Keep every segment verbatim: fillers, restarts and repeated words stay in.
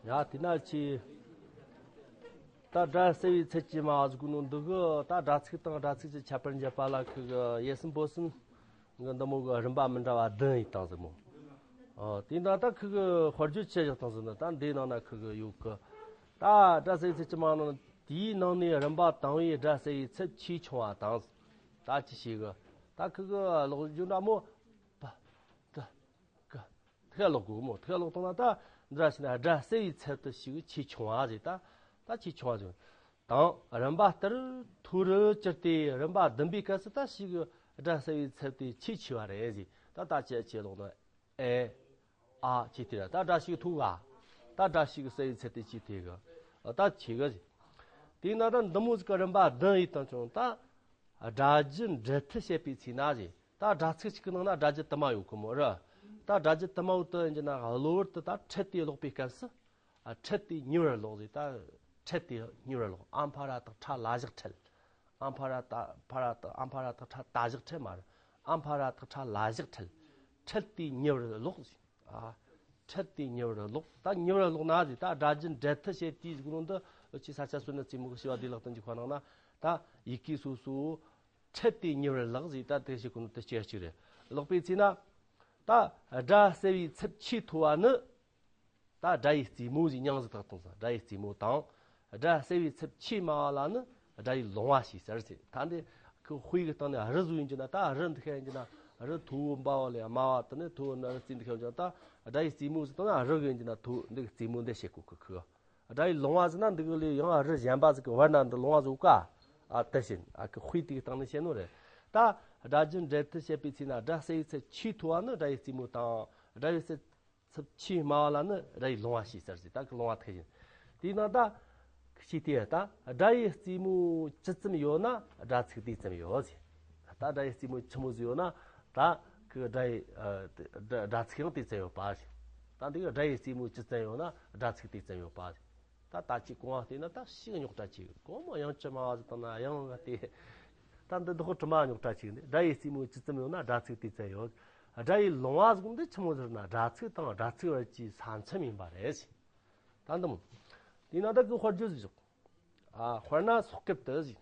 ཡ་དེ་ན་ཆི། ད་སྒྲ་གསལ་བའི་ཚད་ཀྱི་མ་ཟེར་གོ་ནོ་འདི་གི་ད་སྒྲ་ཚིག་དང་སྒྲ་ཚིག་གི་ཁྱད་པར་འབྱེད་པ་ལ་ཁི་གི་ཡེ་སུན་པོ་སུན་གི་འདི་མོ་གི་རིམ་པ་མི་འདྲ་བ་བདུན་ཡིན་དང་ཟེར་མོ། ཨོ་དེ་ན་ད་ཁི་གི་དཔེར་བརྗོད་ཆེ་བཞག་དང་ཟེར་ན་ད་འདིའི་ནང་ན་ཁི་གི་ཡོད་གི། ད་སྒྲ་གསལ་བའི་ཚད་ཀྱི་མ་ནང་དེའི་ནང་ནས་རིམ་པ་དང་བའི་སྒྲ་གསལ་བའི་ཚད་ཆེས་ཆུང་བ་དང་། ད་ཅི་ཞིག་གི་ད་ཁི་གི་ཀློག་རྒྱུ་འདྲ་མོ། པ། ཏི། ཀ། ཐིག་ཀློག་དགོས་མོ། ཐིག་ཀློག་བཏང་ན་ད་འདི་ར་ཞིག་ན་སྒྲ་གསལ་བའི་ཚད་དུ་ཞིག་ཆེས་ཆུང་བ་ཟིག་ད་ད་ཆེས་ཆུང་བ་ཟིག་དང་རིམ་པ་ལྟར་མཐོ་རུ་གྱུར་ཏེ་རིམ་པ་བདུན་པའི་སྐབས་སུ་ད་ཞིག་སྒྲ་གསལ་བའི་ཚད་དེ་ཆེས་ཆེ་བ་རེད་ཟིག་ད་ད་ཆེ་ཆེ་ཀློག་ན་ཨེ། ཨ་ཆེ་དེ་ར་ད་སྒྲ་ཞིག་ཐུག་ག་ད་སྒྲ་ཞིག་གསལ་བའི་ཚད་དེ་ཆེ་དེ་གི་ད་ཆེ་གི་ཟིག་དེས་ན་ད་འདི་མོ་ཟིག་གི་རིམ་པ་བདུན་ཡིན་དང་ཀྱང་ད། སྒྲ་རྒྱུ་འབྲེལ་མཐུད་བྱེད་པའི་ཚེ་ན་ཟེར། ད་སྒྲ་ཚིག་གཅིག་གི་ནང་ན་སྒྲ་རྒྱུ་དུ་མ་ཡོད་གི་མོ་ར། ད་སྒྲ་རྒྱུ་དུ་མ་བོ་དུ་ཡིན་གྱི་ན་གློ་བུར་དུ་ད་འཕྲལ་དུ་ཀློག་པའི་སྐབས་སུ། ཨ་འཕྲལ་དུ་ཉེ་བར་ཀློག་ཟེར་ད། འཕྲལ་དུ་ཉེ་བར་ཀློག་ཨ་མ་ཕ་ར་བཏགས་ཕྲ་ལ་བཞག་འཕྲལ། ཨ་མ་ཕ་ར་བཏགས་ཕ་ར་བཏགས་ཨ་མ་ཕ་ར་བཏགས་ཕྲ་ད་བཞག་འཕྲལ་མ་རེད། ཨ་མ་ཕ་ར་བཏགས་ཕྲ་ལ་བཞག་འཕྲལ། འཕྲལ་དུ་ཉེ་བར་ཀློག་ཟེར། ཨ། འཕྲལ་དུ་ཉེ་བར་ཀློག་ད་ཉེ་བར་ཀློག་ན་ཟེར། ད་སྒྲ་རྒྱུ་འབྲེལ་མཐུད་བྱེད་དུས་ཟེར་གོ་ནོ་འདི་ཨུ་ཆི་ས་ཆ་སོ་ན་རྩེ་མོ་གི་བྱེ་བ་བདེ་ལེགས་དང་འཇུག་པ་ནང་ན་ད་ཡི་གེ་སོ་སོ་འཕྲལ་དུ་ཉེ་བར་ཀློག་ཟེར། ད་དེ་བྱེད་གོ་ནོ་དེ་སྐྱེ་གཅིག་རེད། ཀློག་པའི་ཚེ་ན་ད་སྒྲ་གསལ་བའི་ཚད་ཆེས་མཐོ་བ་ནི་ད་སྒྲ་ཡི་རྩེ་མོ་ཟེར། མྱིང་ཟིག་བཏགས་བཏང་ས་སྒྲ་ཡི་རྩེ་མོ་དང་། སྒྲ་གསལ་བའི་ཚད་ཆེས་དམའ་བ་ལ་ནི་སྒྲ་ཡི་ལོང་བ་ཞེས་ཟེར་ཟེར། ད་འདི་ཁོ་དཔེ་གི་སྟེང་ནས་རི་བཟོ་ཡིན་གྱི་ན་ད་རི་འདི་ཁ་ཡིན་གྱི་ན་རི་མཐོ་བོ་འབབ་བ་ལས་དམའ་བ་དེ་ནས་མཐོ་བོ་ན་རི་རྩེ་འདི་ཁ་ཡིན་གྱི་ན་ད་སྒྲ་ཡི་རྩེ་མོ་ཟེར་བཏང་ན་རི་གི་ཡིན་གྱི་ན་མཐོ་འདི་གི་རྩེ་མོ་འདི་བྱེད་གོ་གི་ཁོ། སྒྲ་ཡི་ལོང་བ་ཟེར་ན་འདི་གི་ལས་ཡང་རི་གཞན་པ་ཟིག་གི་བར་ན་འདི་ལོང་བ་བཟོ་ག་ཨ་དེ་བཞིན་ཨ་ཁི་དཔེ་དེ་གི་སྟེང་ནས་བཤད་ནོ་རེད། ད་སྒྲ་རྒྱུ་འབྲེལ་མཐུད་བྱེད་པའི་ཚེ་ན་སྒྲ་གསལ་བའི་ཚད་ཆེས་མཐོ་བ་ནི་སྒྲ་ཡི་རྩེ་མོ་དང་སྒྲ་ཡི་ཚད་ཚད་ཆེས་དམའ་བ་ལ་ནི་སྒྲ་ཡི་ལོང་བ་ཞེས་ཟེར་ཟེར། ད་གི་ལོང་བ་ཐེག་བཞིན། དེས་ན་ད་ཤེས་ཏེ་ད་སྒྲ་ཡི་རྩེ་མོ་ཇི་ཙམ་ཡོད་ན་སྒྲ་ཚིག་དེ་ཙམ་ཡོད་ཟེར། ད་སྒྲ་ཡི་རྩེ་མོ་ཆི་མོ་ཟིག་ཡོད་ན་ད་གི་སྒྲ་ཡི་ཨ་སྒྲ་སྒྲ་ཚིག་ཡང་དེ་ཙམ་ཡོད་པ་ཟེར། ད་འདི་གི་སྒྲ་ཡི་རྩེ་མོ་ཇི་ཙམ་ཡོད་ན་སྒྲ་ཚིག་དེ་ཙམ་ཡོད་པ་ཟེར། ད་ད་ཅི་གོང་བ་བལྟས་ན་ད་ཞིག་རྙོག་དྲ་ཆེ་གི། གོང་མ་དབྱངས་ཅི་དམའ་བ་ཟིག་བཏང་ན་དབྱངས་ང་དེ། ད་འདི་དོ་དྲི་མ་རྙོག་དྲ་ཆེ་གི་འདི། སྒྲ་ཡི་རྩེ་མོ་ཇི་ཙམ་ཡོད་ན་སྒྲ་ཚིག་དེ་ཙམ་ཡོད། སྒྲ་ཡི་ལོང་བ་ཟེར་འདི་ཆི་མོ་ཟེར་ན་སྒྲ་ཚིག་དང་སྒྲ་ཚིག་བར་གྱི་ས་མཚམས་ཡིན་པ་རེད། ད་འདི་མོ། དེས་ན་ད་གི་དཔེར་བརྗོད་ཟིག་ཨ་དཔེར་ན་སོག་སྐད་དུ་ཟིག་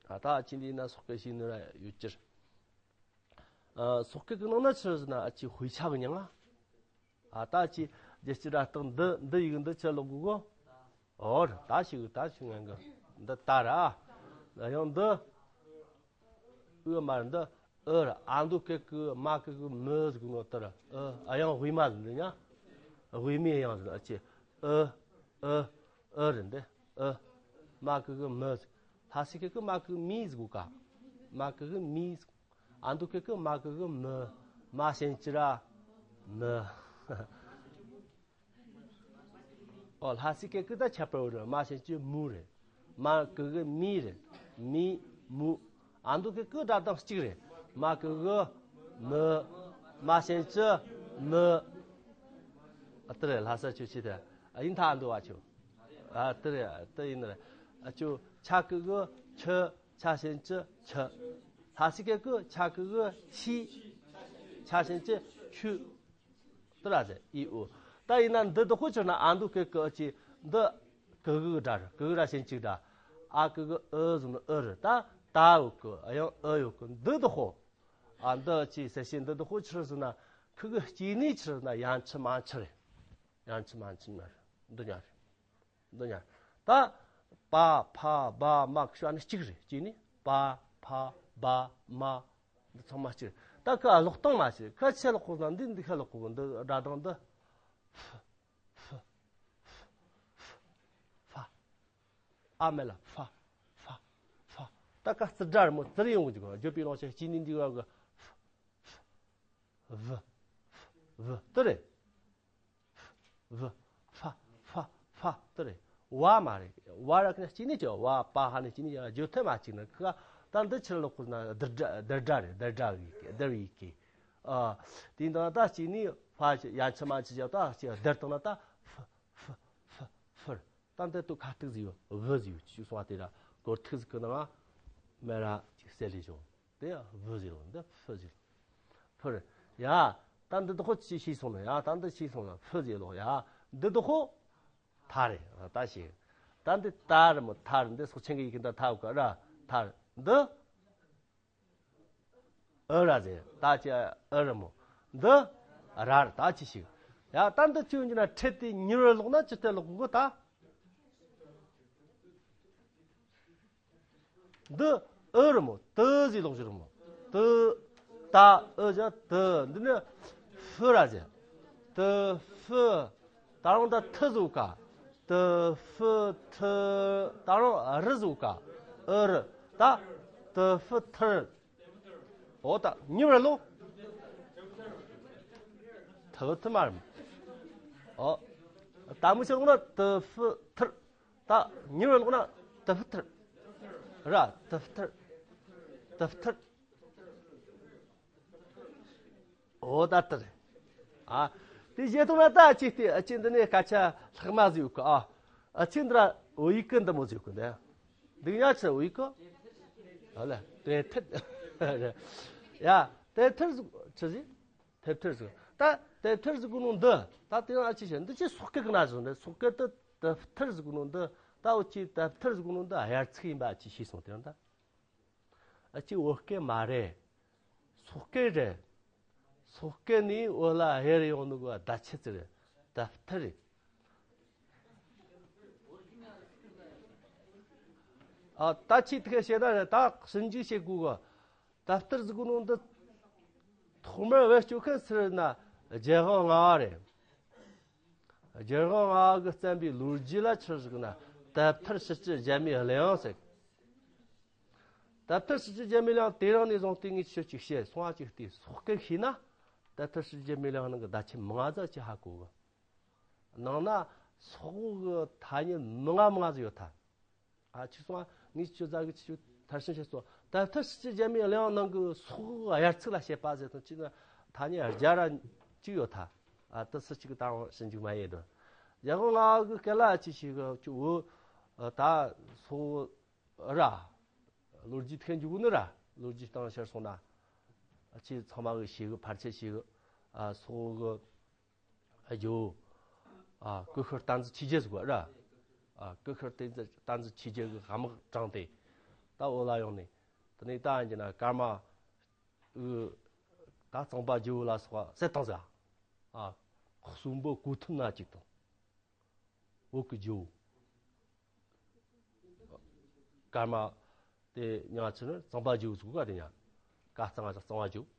ཨ་ད་ཅི་འདི་ན་སོག་སྐད་ཞིག་ནི་ར་ཡོད་ཅིར། ཨ་སོག་སྐད་ཀྱི་ནང་ན་ཆི་ཟེར་ན་ཨ་ཅི་དཔེ་ཆ་གི་མྱིང་ང་། ཨ་ད་ཅི་རྒྱལ་སྤྱི་ར་སྟག་འདི་འདི་ཡིག་འདི་ཆི་ཀློག་གོ་གོ། ཨོ་ར་ད་ཞིག་ད་ཞིག་ང་གི་འདི་ད་ར། ཨ་ཡང་འདི། ཨུ་མ་ར་འདི་ཨུ་ར། ཨ་མདོ་སྐད་ཀྱི་མ་སྐད་ཀྱི་མི་ཟེར་གོ་ནོ་དེ་ར་ཨུ། ཨ་ཡང་དབུས་མ་ཟེར་འདི་ཉ། དབུས་མའི་དབྱངས་ཟེར་ཨ་ཅི་ཨུ་ཨུ་ཨུ་རེད་འདི་ཨུ། མ་སྐད་ཀྱི་མི་ཟེར། ལྷ་སའི་སྐད་ཀྱི་མ་སྐད་མི་ཟེར་གོ་ག་མ་སྐད་ཀྱི་མི་ཟེར། ཨ་མདོ་སྐད་ཀྱི་མ་སྐད་ཀྱི་མི། མ་ཞན་ཅི་ར་མི། ཨོ་ལྷ་སའི་སྐད་ཀྱི་ད་ཁྱད་པར་ཡོད་རེད། མ་ཞན་ཅི་མུ་རེད། མ་སྐད་ཀྱི་མི་རེད། མི་མུ། ཨ་མདོ་སྐད་ཀྱི་སྒྲ་གདངས་གཅིག་རེད། མ་སྐད་ཀྱི་མི། མ་ཞན་ཅི་མི། ཨ་དེ་རེད། ལྷ་ས་ཆུ་ཆི་དེ་ཨ་ཡིན་ཐ་ཨ་མདོ་བ་ཆུ། ཨ་དེ་རེད། དེ་ཡིན་རེད། ཨ་ཆུ་ཆ་སྐད་ཀྱི་ཆུ། ཆ་ཞན་ཅི་ཆུ། ལྷ་སའི་སྐད་ཀྱི་ཆ་སྐད་ཀྱི་ཆི། ཆ་ཞན་ཅི་ཆུ། དེ་ར་ཟེར་ཨི་ཨུ། ད་ཡིན་ན་འདི་དོ་ཁོ་ཆི་ན་ཨ་མདོ་སྐད་ཀྱི་ཨ་ཅི་འདི་གི་གུ་སྒྲ་རེད། གི་གུ་སྒྲ་ཞན་ཅིག་སྒྲ། ཨ་གི་གུ་ཨུ་ཟེར་ན་ཨུ་རེད། ད་ད་ཡོད་གི་ཨ་ཡང་ཨུ་ཡོད་གི། འདི་དོ་ཁོ་ཨ་འདི་ཨ་ཅི་ཟེར་ཞིང་འདི་དོ་ཁོ་ཆི་རེད་ཟེར་ན་ཁི་གི་སྐྱེ་གནས་ཆི་རེད་ཟེར་ན་ཡང་ཆི་མ་ཆི་རེད། ཡང་ཆི་མ་ཆི་མ་རེད། འདི་ཉ་རེད། འདི་ཉ། ད་པ་ཕ་བ་མ་ཁི་ཤོ་ཨ་ནི་གཅིག་རེད། གཅིག་ནི་པ་ཕ་བ་མ། འདི་ཚང་མ་གཅིག་རེད། ད་ཁི་ཨ་ཀློག་སྟངས་མ་ཤེས། ཁ་ཆེ་ཀློག་གོ་ན་འདི་འདི་ཁ་ཀློག་གོ་གི། འདི་སྒྲ་གདངས་འདི་ཧྥ་ཧྥ་ཧྥ་ཧྥ། ཨ་མེད་ལ་ཧྥ་ཧྥ་ཧྥ། ད་ཁ་ཙི་སྒྲ་རེད་མོ། ཙི་རེ་ཡོང་གི་འཇུག་གི། བརྗོད་པའི་ལོག་ཆ་གཅིག་ནི་འདི་བ་གི་ཧྥ་ཧྥ་ཧྥ་ཧྥ་དེ་རེད། ཧྥ་ཧྥ་ཧྥ་ཧྥ་དེ་རེད། བ་མ་རེད། བ་ར་ཁ་ན་གཅིག་ནི་ཅི་བ་པ་ཧ་ནི་གཅིག་ནི་ཅི་བརྗོད་ཐབས་མ་གཅིག་ནི་ཁ། ད་འདི་ཕྱིར་ལོག་ཁོ་ན་བསྡུར་སྒྲ་བསྡུར་སྒྲ་རེད། བསྡུར་སྒྲ་ཡི་གེ་བསྡུར་ཡི་གེ། ཨ་དེ་འདི་ད་གཅིག་ནི་ཕ་ཡ་ཆ་མ་ཆི་ཅི་ད་གཅིག་བསྡུར་བཏང་ན་ད་ཧྥ་ཧྥ་ཧྥ་ཧྥ་རེད། ད་འདི་དུ་ཁ་ཐུག་ཟིག་ཡོད། བུ་ཟིག་ཡོད་ཅིག་གསུང་བ་དེ་ར་གོར་ཐུག་ཟིག་གི་ནང་མེ་ར་ཅིག་གསལ་ལེ་བྱུང་། དེ་ཡང་བུ་ཟེར་ལོ། འདི་ཧྥུ་ཟེར་ལོ། ཧྥུ་རེད། ཡ། ད་འདི་དོ་ཁོ་ཅི་ཤེས་སོང་ན། ཡ། ད་འདི་ཤེས་སོང་ན་ཧྥུ་ཟེར་ལོ། ཡ། འདི་དོ་ཁོ་ ཐ་རེད། ད་ཞིག་ད་འདི་ད་རེད་མོ། ཐ་རེད། འདི་སོག་ཆེན་གི་ཡི་གེ་འདི་ཐ་བུ་ག་ར་ཐ་རེད། འདི་ཨུ་ར་ཟེར། ད་ཅི་ཨུ་རེད་མོ། འདི་ར་རེད། ད་ཅི་ཞིག་ཡ་ད་འདི་ཅི་ཡིན་གྱི་ན་ཁྲིད་དེ་མྱུར་བར་ཀློག་ན་ཅི་ལྟར་ཀློག་དགོས་ད། འདི་ཨུ་རེད་མོ། ཏི་ཟེར་ཀློག་རྒྱུ་རེད་མོ། ཏི། ད་ཨུ་ཟེར་ཏི། འདི་ནི་ཧྥུ་ར་ཟེར། ཏི་ཧྥུ། ད་རུང་ད་ཐི་ཟེར་ག་ཏི་ཧྥུ་ཐི། ད་རུང་རི་ཟེར་ག་ཨུ་རི། ད་ཏི་ཧྥུ་ཐི་རི། འོ་ད་མྱུར་བར་ཀློག་ཐི་ཧྥུ་ཐི་མ་རེད་མོ། འོ་ད་མུ་ཆ་ཀློག་ན་ཏི་ཧྥུ་ཐི་རི། ད་མྱུར་བར་ཀློག་ན་ཏི་ཧྥུ་ཐི་རི། ར་ཏི་ཧྥུ་ཐི་རི། ཏི་ཧྥུ་ཐི་རི། འོ་ད་ལྟར། ཨ། དེ་བྱེད་ཐུབ་ན་ད་ཨ་ཅེ་དེ་ཨ་ཅེ་འདི་ནས་སྐད་ཆ་ལྷག་མ་ཟིག་ཡོད་གི། ཨ། ཨ་ཅེ་འདི་ར་འོ་ཡིག་གི་འདི་མོ་ཟིག་ཡོད་གི་འདི། འདི་ཡ་ཆི་འོ་ཡིག་གི། ཨ་ལ་དེ་ཐེར། ཡ་དེ་ཐེར་ཟིག་ཆི་ཟིག་ཐེར་ཐེར་ཟིག་ད་དེ་ཐེར་ཟིག་གི་ནང་འདི་ད་དེ་རང་ཨ་ཅེ་བྱས་འདི་ཅི་སོག་སྐད་གི་ན་ཟིག་འདི་སོག་སྐད་དེ་དེ་ཐེར་ཟིག་གི་ནང་འདི་ད་འོ་ཅི་དེ་ཐེར་ཟིག་གི་ནང་འདི་དབྱར་ཚིག་ཡིན་པ་ཨ་ཅེ་ཤེས་སོང་དེ་རང་ད། ཨ་ཅེ་བོད་སྐད་མ་རེད། སོག་སྐད་རེད། སོག་སྐད་ནས་བོད་ལ་ཧེ་རེ་ཡོང་ནི་གི་བརྡ་ཆད་ཙི་རེད། དེབ་ཐེར་རེད། ཨ་ད་ཅི་ཐུག་བཤད་ན་རེད། ད་ཞིབ་འཇུག་བྱེད་དགོས་གི། དེབ་ཐེར་ཟིག་གི་ནང་དུ་ཐོག་མར་བེད་སྤྱོད་མཁན་སུ་རེད་ན་རྒྱལ་དབང་ལྔ་པ་རེད། རྒྱལ་དབང་ལྔ་པ་གིས་བརྩམས་པའི་ལོ་རྒྱུས་ལ་ཆི་ཟེར་ན་དེབ་ཐེར་ཕྱི་སྤྱི་རྒྱལ་མོའི་གླུ་དབྱངས་ཟེར། དེབ་ཐེར་ཕྱི་སྤྱི་རྒྱལ་མོའི་གླུ་དབྱངས་དེ་རིང་ནས་བཟུང་སྟེ་ངས་ཁྱོད་ཅིག་བཤད་སོང་ཨ་ཅིག་ལྟོས། སོག་སྐད་ཤེས་ན་དེབ་ཐེར་ཕྱི་སྤྱི་རྒྱལ་མོའི་གླུ་དབྱངས་ནང་གི་བརྡ་ཆད་མང་ང་ཙམ་ཅིག་ཧ་གོ་གི། ནང་ན་སོག་གི་ཐ་སྙད་མང་ང་མང་ང་ཟིག་ཡོད་ཐལ། ཨ་ཅིག་སོང་ཨ། ངས་ཁྱོད་ཟ་གི་ཁྱོད་མཐར་ཕྱིན་བཤད་སོང་། དེབ་ཐེར་ཕྱི་སྤྱི་རྒྱལ་མོའི་གླུ་དབྱངས་ནང་གི་སོག་གི་དབྱར་ཚིག་ལ་བཤད་པ་ཟེར་དང་ཅིག་ན་ཐ་སྙད་སྦྱར་ར་ཅིག་ཡོད་ཐལ། ཨ་དེ་སུ་གཅིག་གིས་ད་རུང་ཞིབ་འཇུག་མ་ཡེད་དོ། རྒྱལ་དབང་ལྔ་པ་གི་སྐད་ལ་ཨ་ཅིག་ཞིག་གི་ཁྱོད་བོད་ད་སོག་ར། ལོ་རྒྱུས་ཐོན་འཇུག་ནི་ར། ལོ་རྒྱུས་སྟེང་ཕྱིར་སོང་ན། ཁྱེད་ཚང་མ་གི་ཤེས་གི་ཕལ་ཆེར་ཤེས་གི། ཨ་སོག་གི་ཨ་ཇོ་བོ། ཨ་སྐུ་ཤི་སྟན་འཛིན་ཆོས་རྒྱལ་ཟེར་གོ་ར། ཨ་སྐུ་ཤི་སྟན་འཛིན་སྟན་འཛིན་ཆོས་རྒྱལ་གི་དམག་དྲངས་ཏེ་ད་བོད་ལ་ཡོང་ནས། དེ་ནས་ད་ཡིན་གྱི་ན་ཀརྨ་ཨུ་ད་གཙང་པ་རྒྱལ་པོ་ལ་སོགས་པ་བསད་བཏང་ཟེར། ཨ་གསོན་པོ་གོ་ཐུང་ན་གཅིག་དང་། བོད་ཀྱི་ཇོ་བོ། ཀརྨ་དེ་ཉག་ཆུ་ནི་གཙང་པ་ཇོ་བོ་ཟེར་ག་དེ་ཉག་ཀ་གཙང་ང་གཙང་བ་ཇོ་བོ།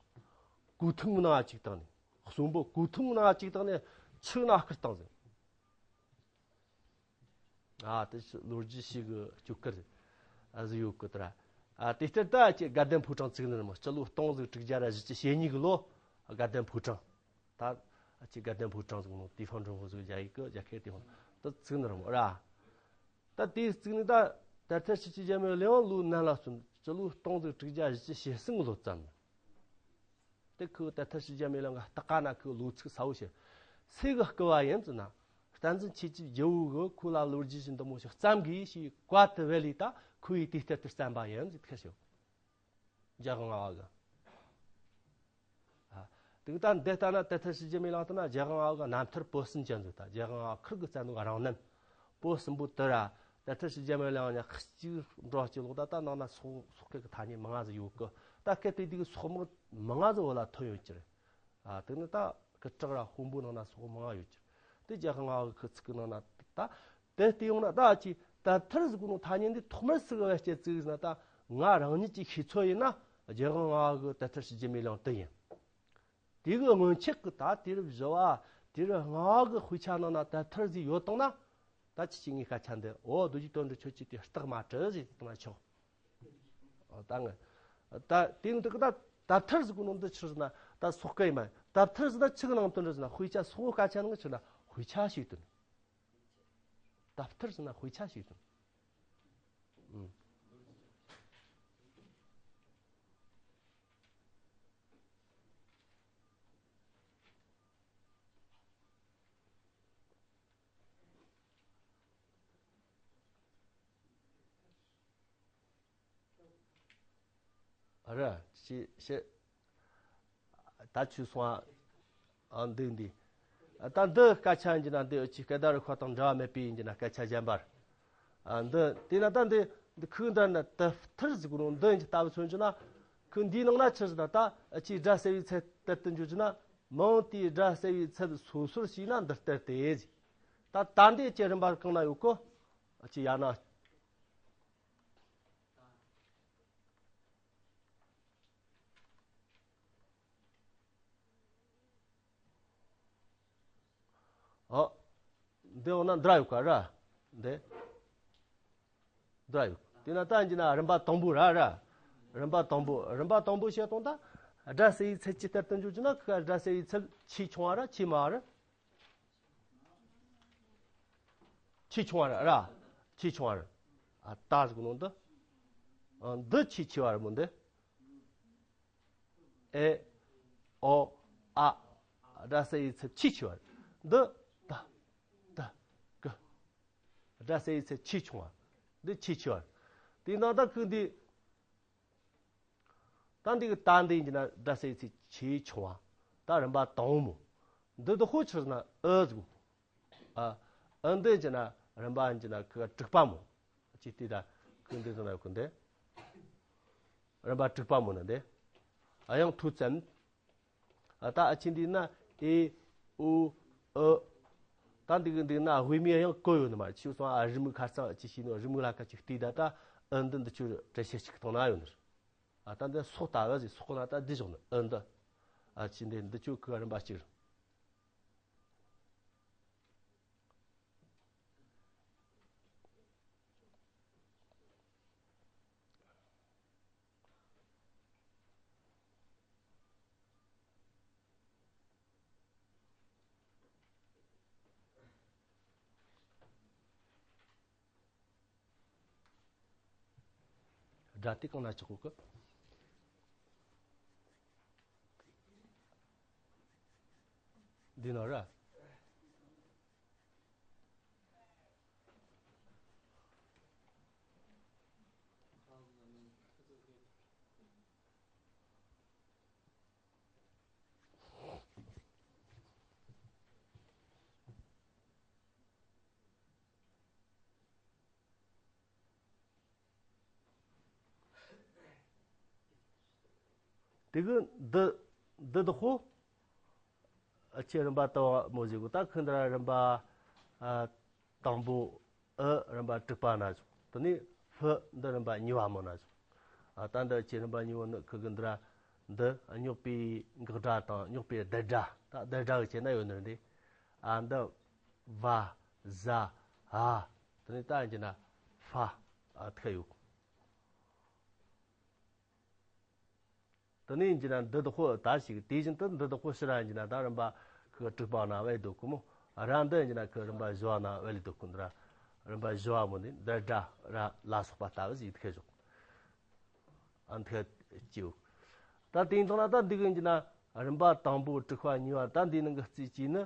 གོ་ཐུང་ནང་གཅིག་བཏང་ནས་གསོན་པོ་གོ་ཐུང་ནང་གཅིག་བཏང་ནས་ཆུ་ནང་བསྐུར་བཏང་ཟེར། ཨ་དེ་ལོ་རྒྱུས་ཤིག་གི་སྐྱོ་གར་ཨ་ཟིག་ཡོད་གི་དེ་ར། ཨ་དེ་ལྟར་ད་ཅི་དགའ་ལྡན་ཕོ་བྲང་བཙུགས་ནི་རེད་མོ། སྤྱི་ལོ་སྟོང་ཟིག་དྲུག་བརྒྱ་ར་བཞི་བཅུ་ཞེ་གཉིས་གི་ལོ་དགའ་ལྡན་ཕོ་བྲང་། ད་ཨ་ཅི་དགའ་ལྡན་ཕོ་བྲང་ཟིག་ནོ་ཏི་ཧྥང་ཀྲུང་ཧོ་ཟིག་རྒྱ་ཡིག་གི་རྒྱ་སྐད་ཏི་ཧྥང་ད་བཙུགས་ནི་རེད་མོ་ར། ད་དེ་བཙུགས་ནི་ད་དེབ་ཐེར་ཕྱི་སྤྱི་རྒྱལ་མོའི་གླུ་དབྱངས་ལོ་ནན་ལ་སོན། སྤྱི་ལོ་སྟོང་ཟིག་དྲུག་བརྒྱ་བཞི་བཅུ་ཞེ་གསུམ་གི་ལོ་བརྩམས། དེ་ཁོས་དེབ་ཐེར་ཕྱི་སྤྱི་རྒྱལ་མོའི་གླུ་དབྱངས་ལྟག་ཀ་ན་ཁོས་ལོ་ཚིགས་གསལ་བོ་བཤད། སུ་གིས་བསྐུར་བ་ཡིན་ཟེར་ན། སྟན་འཛིན་ཆོས་རྒྱལ་ཇོ་བོ་གིས་ཁོ་ལ་ལོ་རྒྱུས་ཤིག་འདི་མོ་ཞིག་བརྩམ་དགོས་ཞེས་བཀའ་དེ་བས་ལས་ད་ཁོ་ཡིས་དེ་ལྟར་དུ་བརྩམས་པ་ཡིན་ཟེར་ཐག་ཆོད། རྒྱལ་དབང་ལྔ་པ་གིས། ཨ། དེ་ད་འདི་ལྟ་ན་དེབ་ཐེར་ཕྱི་སྤྱི་རྒྱལ་མོའི་གླུ་དབྱངས་ལྟ་ན་རྒྱལ་དབང་ལྔ་པ་གི་རྣམ་ཐར་པོད་གསུམ་ཅན་ཟིག་ད་རྒྱལ་དབང་ལྔ་པ་ཁིར་གིས་བརྩམས་ནོ་རང་རྣམ་པོད་གསུམ་པོ་དེ་ར། དེབ་ཐེར་ཕྱི་སྤྱི་རྒྱལ་མོའི་གླུ་དབྱངས་ཉག་གཅིག་འགྲོ་གཅིག་ལོག་ད་ད་ནང་ན་སོག་སོག་སྐད་ཀྱི་ཐ་སྙད་མང་ང་ཟིག་ཡོད་གི། ད་སྐད་དེ་དུས་ཀྱི་སོག་དམག་མང་ང་ཟིག་བོད་ལ་ཐོན་ཡོད་ཀྱི་རེད། ཨ་དེ་ནི་ད་སྐུ་དྲག་ར་དཔོན་པོ་ནང་ན་སོག་མང་ང་ཡོད་ཀྱི་རེད། དེ་རྒྱལ་དབང་ལྔ་པ་གི་ཁི་ཚིག་གི་ནང་ན་ད་དེ་བལྟས་ཡོང་ན་ད་ཅི་དེབ་ཐེར་ཟེར་གོ་ནོ་ཐ་སྙད་འདི་ཐོག་མར་སུ་གིས་བེད་སྤྱད་བཙུགས་ཟེར་ན། ད་ང་རང་ཉིད་ཀྱི་ཤེས་ཚོད་ཡིན་ན་རྒྱལ་དབང་ལྔ་པ་གི་དེབ་ཐེར་ཕྱི་སྤྱི་རྒྱལ་མོའི་གླུ་དབྱངས་དེ་ཡིན། དེ་གི་སྔོན་ཆད་ཀྱི་ད་དུས་རབས་བཞི་པ་དུས་རབས་ལྔ་པ་གི་དཔེ་ཆ་ནང་ན་དེབ་ཐེར་ཟིག་ཡོད་བཏང་ན། ད་ཁྱེད་ཀྱིས་ངའི་སྐད་ཆ་འདི་འོ་རྡོ་རྗེ་དོན་གྲུབ་ཁྱོད་ཀྱིས་དེ་རྟགས་མ་བྲི་ཟེར་བཏང་ན་ཆོག་ཨ་ད་ང་ད་དེ་ནི་དེ་གི་ད་དེབ་ཐེར་ཟེར་གོ་ནོ་འདི་ཆི་ཟེར་ན་ད་སོག་སྐད་ཡིན་མ། དེབ་ཐེར་ཟེར་ན་ཆི་གི་ནང་དོན་རེད་ཟེར་ན། དཔེ་ཆ་སོག་པོ་སྐད་ཆ་ནང་ཆི་ན་དཔེ་ཆ་ཞིག་དོན། དེབ་ཐེར་ཟེར་ན་དཔེ་ཆ་ཞིག་དོན། ཨུམ། ཨ་ར་ཤི་ཤི། ད་ཆུ་སོང་ཨ། འདུག་འདི། ད་འདི་སྐད་ཆ་ཡིན་གྱི་ན་འདི་ཅི་སྐད་བརྡ་རིག་པ་དང་འབྲེལ་བ་མེད་པའི་ཡིན་གྱི་ན་སྐད་ཆ་གཞན་པ་རེད། ཨ། འདི་དེས་ན་ད་འདི་འདི་ཁོའི་འདྲ་ན་དེབ་ཐེར་ཟེར་གོ་ནོ་འདི་ཡིན་གྱི་ལྟ་བུ་མཚོན་གྱི་ན། ཁོའི་འདིའི་ནང་ན་ཆི་ཟེར་ན་ད་ཅི་སྒྲ་གསལ་བའི་ཚད་སྟེར་དུ་འཇུག་གྱི་ན། མིང་དེའི་སྒྲ་གསལ་བའི་ཚད་སོ་སོར་ཕྱེ་ན་འདི་ལྟར་ཏེ་ཟེར། ད་ད་འདི་ཅི་རིམ་པ་གང་ན་ཡོད་གོ། ཅི་ཡ་ན། ཨོ། འདི་འོ་ན་འདི་ར་ཡོད་ཀ་ར། འདི། འདི་ར་ཡོད། དེ་ན་ད་ཡིན་གྱི་ན་རིམ་པ་དང་པོ་ར་ར། རིམ་པ་དང་པོ། རིམ་པ་དང་པོ་བཤད་སྟངས་ད། སྒྲ་གསལ་བའི་ཚད་ཅི་ལྟར་དུ་འཇུག་གྱི་ན་ཁོ་སྒྲ་གསལ་བའི་ཚད་ཆེས་ཆུང་བ་ར་ཆེས་དམའ་བ་ར། ཆེས་ཆུང་བ་ར་ར། ཆེས་ཆུང་བ་ར། ཨ། ད་ཟེར་གོ་ནོ་འདི། ཨ། འདི་ཆེས་ཆེ་བ་ར་མོ་འདི། ཨེ། ཨོ། ཨ། སྒྲ་གསལ་བའི་ཚད་ཆེས་ཆེ་བ་ར། འདི། ད། ད། གི། སྒྲ་གསལ་བའི་ཚད་ཆེས་ཆུང་བ། འདི་ཆེས་ཆེ་བ་ར། དེ་ན་ད་ཁོ་འདི། ད་འདི་གི་ད་འདི་ཡིན་གྱི་ན་སྒྲ་གསལ་བའི་ཚད་ཆེས་ཆུང་བ། ད་རིམ་པ་དང་པོ་མོ། འདི་དེ་ཧོ་ཆི་ཟེར་ན་ཨི་ཟེར་གོ། ཨ། ཨི་འདི་ཡིན་གྱི་ན་རིམ་པ་ཡིན་གྱི་ན་ཁོ་དྲུག་པ་མོ། ཅི་སྟེ་ད་ཁོ་འདི་ཟེར་ན་ཁོ་འདི། རིམ་པ་དྲུག་པ་མོ་ན་འདི། ཨ། ཡང་ཐུག་ཙམ། ཨ། ད་ཨ་ཆི་འདི་ན་ཨེ། ཨུ། ཨི། ད་འདི་གི་འདི་ན་དབུས་མའི་ཡང་གོ་ཡོད་ནི་མ་ཆུ་སོང་། ཨ། རི་མོ་ཁ་རྩང་ཅི་ཤེས་ནོ། རི་མོ་ལ་ཁ་ཅིག་བལྟས་ད་ད་ཨི་འདི་འདི་ཆུ་འགྲེལ་བཤད་ཅིག་གཏོང་ན་ཡོད་ནི། ཨ། ད་འདི་སོགས་ལྟ་བ་ཟིག་སོགས་ན་ད་འདི་བཞག་ནི་ཨི་འདི། ཨ། ཆི་འདི་འདི་ཆུ་ཁོ་རིམ་པ་གཅིག་རེད། སྒྲ་དེ་གང་ན་ཆགས་གོ་གི། འདི་ན་ར། དེ་གི་འདི། འདི་དེ་ཧོ། ཨ། ཆི་རིམ་པ་དང་པོ་མོ་ཟེར་གོ། ད་ཁོ་འདི་ར་རིམ་པ། ཨ། དང་པོ། ཨི། རིམ་པ་དྲུག་པ་ན་བཞག་དེ་ནས་ཧྥི་འདི་རིམ་པ་གཉིས་པ་མོ་ན་བཞག་ཨ། ད་འདི་ཆི་རིམ་པ་གཉིས་པོ་ནི་ཁོ་གི་འདི་ར། འདི་རྙོག་པའི་འགག་སྒྲ་དང་རྙོག་པའི་བསྡད་སྒྲ། ད་བསྡད་སྒྲ་གི་ཆེ་ན་ཡོད་ནི་འདི། ཨ། འདི། བ། ཟ། འ། དེ་ནས་ད་ཡིན་གྱི་ན་ཧྥ། ཨ། ཐུག་ཡོད། དེ་ནས་ཡིན་གྱི་ན་འདི་དེ་ཧོ་ད་ཞིག་དེ་བཞིན་དུ་འདི་དེ་ཧོ་ཕྱི་ར་ཡིན་གྱི་ན་ད་རིམ་པ་ཁོ་དྲུག་པ་ན་བའི་སྡོད་གོ་མོ། ར་འདི་ཡིན་གྱི་ན་ཁོ་རིམ་པ་བཞི་བ་ན་བའི་ལས་སྡོད་གོ་འདི་ར། རིམ་པ་བཞི་བ་མོ་ནི་འདི་སྒྲ་ར་ལ་སོགས་པ་ལྟ་བུ་ཞིག་ཐུག་ཞོག་ཨ། འདི་ཅིའུ། ད་དེ་ཡིན་དང་ན་ད་འདི་གི་ཡིན་གྱི་ན་རིམ་པ་དང་པོ་དྲུག་པ་གཉིས་པ་ད་འདི་ནང་གི་རྩིས་ཀྱིས་ནི།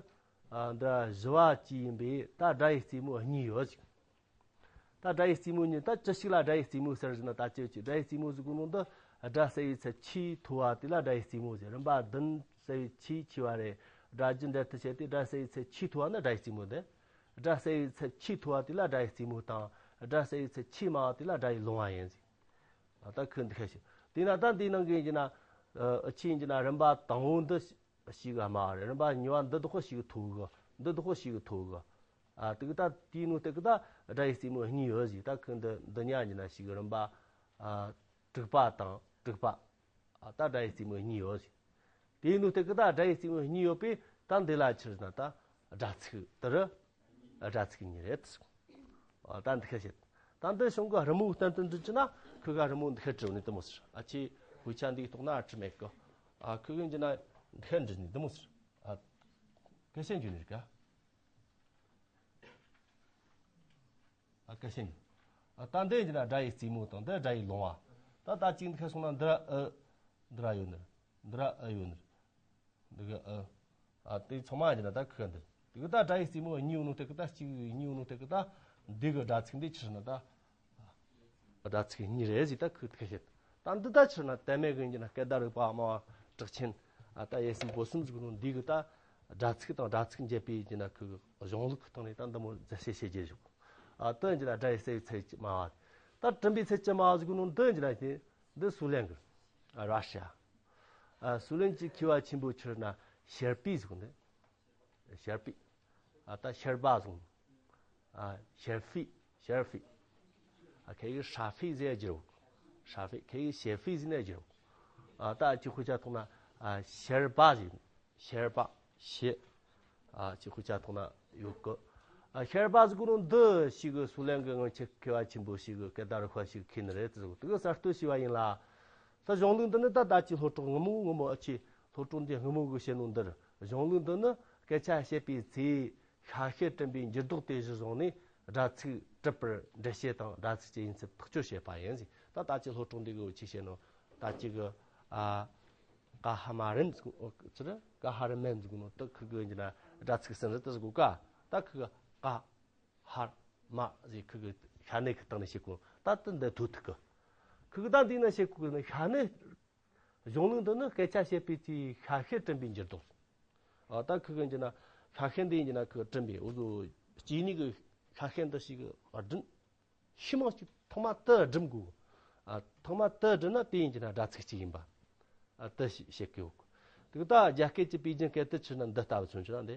ཨ། འདི་བཞི་བ་གཅིག་ཡིན་པས་ད་སྒྲ་ཡི་རྩེ་མོ་གཉིས་ཡོད་ཅིག་ད་སྒྲ་ཡི་རྩེ་མོ་གཉིས། ད་ཅི་ཞིག་ལ་སྒྲ་ཡི་རྩེ་མོ་ཟེར་ཟེར་ན། ད་ཅི་ཅི་སྒྲ་ཡི་རྩེ་མོ་ཟེར་གོ་ནོ་འདི་སྒྲ་གསལ་བའི་ཚད་ཆེས་མཐོ་བ་དེ་ལ་སྒྲ་ཡི་རྩེ་མོ་ཟེར། རིམ་པ་བདུན་གསལ་བའི་ཆེས་ཆེ་བ་རེད། སྒྲ་རྒྱུ་འབྲེལ་དུ་བྱས་ཏེ་སྒྲ་གསལ་བའི་ཚད་ཆེས་མཐོ་བ་ནི་སྒྲ་ཡི་རྩེ་མོ་དེ། སྒྲ་གསལ་བའི་ཚད་ཆེས་མཐོ་བ་དེ་ལ་སྒྲ་ཡི་རྩེ་མོ་དང་། སྒྲ་གསལ་བའི་ཚད་ཆེས་དམའ་བ་དེ་ལ་སྒྲ་ཡི་ལོང་བ་ཡིན་ཟེར། ད་ཁོ་འདི་ཁ་ཞིག་དེས་ན་ད་འདིའི་ནང་གི་ཡིན་གྱི་ན། ཨ། ཆི་ཡིན་གྱི་ན་རིམ་པ་དང་པོ་འདི་ཞིག་དམའ་བ་རེད། རིམ་པ་གཉིས་པ་འདི་དག་ཞིག་མཐོ་གི། འདི་དག་ཞིག་མཐོ་གི། ཨ། དེ་གི་ད་དེའི་ནང་དེ་གི་ད་སྒྲ་ཡི་རྩེ་མོ་གཉིས་ཡོད་ཟེར། ད་ཁོ་འདི་འདི་གཉིས་ཡིན་གྱི་ན་ཞིག་རིམ་པ། ཨ། དྲུག་པ་དང་དྲུག་པ། ཨ། ད་སྒྲ་ཡི་རྩེ་མོ་གཉིས་ཡོད་ཟེར། དེའི་ནང་དེ་གི་ད་སྒྲ་ཡི་རྩེ་མོ་གཉིས་ཡོད་པས་ད་འདི་ལ་ཆི་ཟེར་ན་ད་སྒྲ་ཚིག་དེ་རུ་སྒྲ་ཚིག་གཉིས་རེད། ཨ། ད་འདི་ཁ་བཤད། ད་འདི་གཞུང་གི་རི་མོ་བསྟན་དུ་འདྲི་རྒྱུ་ན་ཁོ་ག་རི་མོ་འདི་ཁ་བྲིས་ནས་དེ་མོ་ཟེར། ཨ། ཆི་དཔེ་ཆ་འདི་གཏོང་ན་ཨ་བྲིས་མེད་གི། ཨ། ཁོ་གི་འདྲི་ན་འདི་ཁ་འདྲི་ནས་དེ་མོ་ཟེར། ཨ། སྐད་ཆ་འགྱུར་ནས་ག་ཨ། སྐད་ཆ་ནི། ཨ། ད་འདི་ཡིན་ན་སྒྲ་ཡི་རྩེ་མོ་དང་འདི་སྒྲ་ཡི་ལོང་བ། ད་ད་གཅིག་འདི་ཁ་སོང་ན་འདི་ར་ཨི། འདི་ར་ཡོད་ནི། འདི་ར་ཨི་ཡོད་ནི། འདི་གི་ཨི། ཨ། དེ་ཚང་མ་ཡིན་ན་ད་ཁོ་འདི། དེ་གི་ད་སྒྲ་ཡི་རྩེ་མོ་གཉིས་ཡོད་ནོ་དེ་གི་ད་གཅིག་གཉིས་ཡོད་ནོ་དེ་གི་ད་འདི་གི་སྒྲ་ཚིག་འདི་ཆི་ཟེར་ན་ད། སྒྲ་ཚིག་གཉིས་རེད་ཟེར་ད་ཁོས་ཐུག་བཤད། ད་འདི་ད་ཕྱིར་ན་དད་མེད་ཀྱི་ཡིན་གྱི་ན་སྐད་བརྡ་རིག་པ་སྨྲ་བ་གྲགས་ཆེན། ཨ། ད་ཡེ་སྲིད་འབོལ་གསུམ་ཟེར་གོ་ནོ་འདི་གི་ད་ སྒྲ་ཚིག་དང་སྒྲ་ཚིག་འབྱེད་པའི་ཡིན་ན་ཁོ་གི་གཞུང་ལུགས་ཀྱི་སྟེང་ནས་ད་འདི་མོ་མཛད་བྱ་བྱེད་རྒྱུ་བཞག་ཨ་དེ་ཡིན་ན་སྒྲ་ཡི་རྩ་བའི་ཚད་ཀྱི་སྨྲ་བ། ད་དྲན་པའི་ཚད་ཀྱི་སྨྲ་བ་ཟེར་གོ་ནོ་འདི་ཡིན་ན་འདི་སུའུ་ལེན་གི་ཨ་ར་ཤི་ཡ། ཨ་སུའུ་ལེན་གྱི་མཁས་པ་ཆེན་པོ་ཆི་རེད་ན་ཤེར་པི་ཟེར་གོ་ནི། ཤེར་པི། ཨ་ད་ཤེར་པ་ཟེར་གོ་ནི། ཨ་ཤེར་ཕི། ཤེར་ཕི། ཨ་ཁེ་གི་ཧྲ་ཕི་ཟེར་རྒྱུ་རོགས། ཧྲ་ཕི་ཁེ་གི་ཤེར་ཕི་ཟེར་ནས་རྒྱུ་རོགས། ཨ་ད་ཅི་ཁོ་ཅག་ཐོག་ན་ཨ་ཤེར་པ་ཟེར། ཤེར་པ། ཤེ། ཨ་ཅི་ཁོ་ཅག་ཐོག་ན་ཡོད་གི་ཨ་ཤེར་པ་ཟེར་གོ་ནོ་འདི་ཞིག་གི་སུའུ་ལེན་གི་སྔོན་ཆད་མཁས་པ་ཆེན་པོ་ཞིག་གི་སྐད་བརྡ་རུ་ཁ་ཞིག་མཁས་ནི་རེད་དེ་ཟེར་གོ་དེ་གི་གསར་གཏོད་བྱས་པ་ཡིན་ལ། ད་གཞུང་ལུགས་འདི་ནི་ད་ད་ཅི་སློབ་གྲོགས་སྔ་མོ་སྔ་མོ་ཨ་ཅི་སློབ་གྲོགས་འདི་སྔ་མོ་གི་བཤད་ནོ་འདིར་གཞུང་ལུགས་འདི་ནི་སྐད་ཆ་བཤད་པའི་ཚེ་ཤ་ཤེད་དྲན་པའི་འགྱུར་ལྡོག་དེ་གཞིར་བཟུང་ནས་སྒྲ་ཚིག་གྲུབ་པར་འགྲེལ་བཤད་དང་སྒྲ་ཚིག་གི་ཡིན་ཚུལ་ཐག་གཅོད་བྱེད་པ་ཡིན་ཟེར། ད་ད་ཅི་སློབ་གྲོགས་འདི་གི་འུ་ཆི་བཤད་ནོ་ད་ཅི་གི་ཨ་ཀ་ཧ་མ་རན་ཟེར་ཅི་རེད་ཀ་ཧ་ར་མན་ཟེར་གོ་ནོ་ད་ཁུ་གི་ཡིན་ན་སྒྲ་ཚིག་ཟིན་རེད་དེ་ཟེར་གོ་ཀ་ད་ཁུ་གི་ཀ་ཧར་མ་ཟེར་ཁུ་གི་ཤ་ནད་ཀྱི་སྟེང་ནས་བཤད་གོ་ད་དེ་འདི་ཐུག་ཐུག་གི་ཁུ་གི་ད་འདི་ན་བཤད་གོ་ནི་ཤ་ནད། གཞུང་ལུགས་འདི་ནི་སྐད་ཆ་བཤད་པའི་ཚེ་ཤ་ཤེད་དྲན་པའི་འགྱུར་ལྡོག་ཨ་ད་ཁུ་གི་ཡིན་ན་ཤ་ཤེད་འདི་ཡིན་ན་ཁུ་དྲན་པའི་འུ་ཚོ་སྐྱེ་ནི་གི་ཤ་ཤེད་འདི་ཞིག་གི་དྲན། ཤི་མང་ཞིག་ཐོག་མ་དེ་སྒྲིམ་དགོས། ཨ་ཐོག་མ་དེ་སྒྲིམ་ན་དེ་ཡིན་གྱི་ན་སྒྲ་ཚིག་གཅིག་ཡིན་པ། ཨ་དེ་ཞིག་བཤད་ཀྱི་ཡོད། དེ་ད་རྒྱ་སྐད་ཀྱི་པེ་ཅིན་སྐད་དེ་ཆི་ན་འདི་ལྟ་བུ་མཚོན་གྱི་ན་འདི།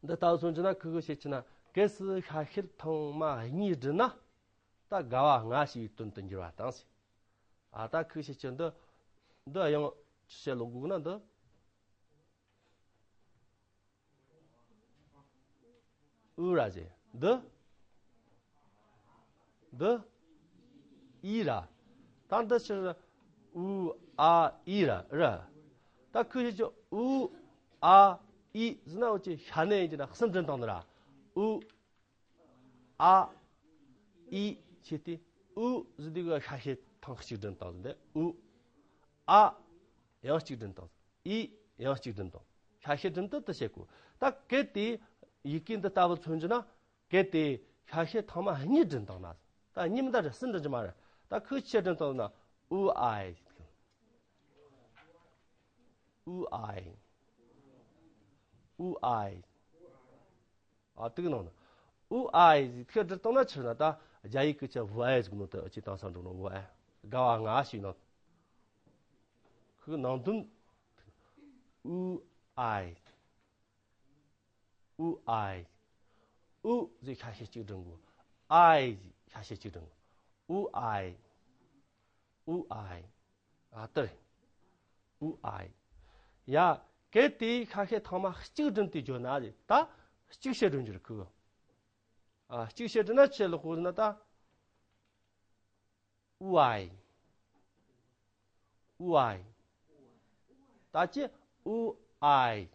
འདི་ལྟ་བུ་མཚོན་གྱི་ན་ཁུ་གུ་བཤད་ཀྱི་ན་གལ་སྲིད་ཤ་ཤེད་ཐེངས་མ་གཉིས་སྒྲིམ་ན་ད་དགའ་བ་ང་ཞེས་པའི་དོན་དུ་འགྱུར་བ་དང་ཟེར། ཨ་ད་ཁུ་བཤད་ཀྱི་འདི་འདི་ཡང་ཅི་བཤད་ལོ་དགོས་ན་འདི། ཨུ་ར་ཟེར། འདི། འདི། ཨི་ར། ད་འདི་ཕྱིར། ཨུ། ཨ། ཨི་ར། ར། ད་ཁུ་ཞིག་ཅོ། ཨུ། ཨ། ཨི་ཟེར་ན་འུ་ཅི་ཤ་ནད་ཡིན་གྱི་ན་གསུམ་འདྲེན་བཏང་ནི་ར། ཨུ། ཨ། ཨི་ཆེ་སྟེ། ཨུ་ཟེར་དུས་ཀྱི་ཤ་ཤེད་ཐེངས་གཅིག་འདྲེན་བཏང་ཟེར་འདི། ཨུ། ཨ། ཡང་གཅིག་འདྲེན་བཏང་། ཨི། ཡང་གཅིག་འདྲེན་བཏང་། ཤ་ཤེད་འདྲེན་དུ་དུ་བྱེད་དགོས། ད་གལ་ཏེ་ཡི་གེ་འདི་ལྟ་བུ་མཚོན་རྒྱུ་ན། གལ་ཏེ་ཤ་ཤེད་ཐེངས་མ་གཉིས་འདྲེན་བཏང་ན། ད་གཉིས་མི་འདྲ་རེད་སུ་འདྲེན་རྒྱུ་མ་རེད། ད་ཁུ་ཆེ་འདྲེན་བཏང་ན། ཨུ་ཨའི། ཨུ་ཨའི། ཨུ་ཨའི། ཨ་དེ་གི་ནང་ན། ཨུ་ཨའི་ཟེར་ཁུ་འདྲེན་བཏང་ན་ཕྱིར་ན་ད་རྒྱ་ཡིག་གི་ཆ་ཝུ་ཨའི་ཟེར་གི་ནོ་ད་ཅི་དང་སང་འགྲོ་ནོ་ཝུ་ཨའི། དགའ་བ་ང་ཞེས་ནོ། ཁུ་ནང་དོན། ཨུ་ཨའི། ཨུ་ཨའི། ཨུ་ཟེར་ཤ་ཤེད་གཅིག་འདྲེན་དགོས། ཨའི་ཟེར་ཤ་ཤེད་གཅིག་འདྲེན་དགོས། ཨུ་ཨའི། ཨུ་ཨའི། ཨ་ཏི། ཨུ་ཨའི། ཡ། གལ་ཏེ་ཤ་ཤེད་ཐེངས་མ་གཅིག་བསྒྲིམས་ཏེ་བརྗོད་ན་རེད་ད། གཅིག་བཤད་སྒྲུབ་འགྱུར་ཁུ། ཨ་གཅིག་བཤད་སྒྲུབ་ན་ཆེ་ལོ་ཁུ་ན་ད། ཨུ་ཨའི། ཨུ་ཨའི། ད་ཅི་ཨུ་ཨའི།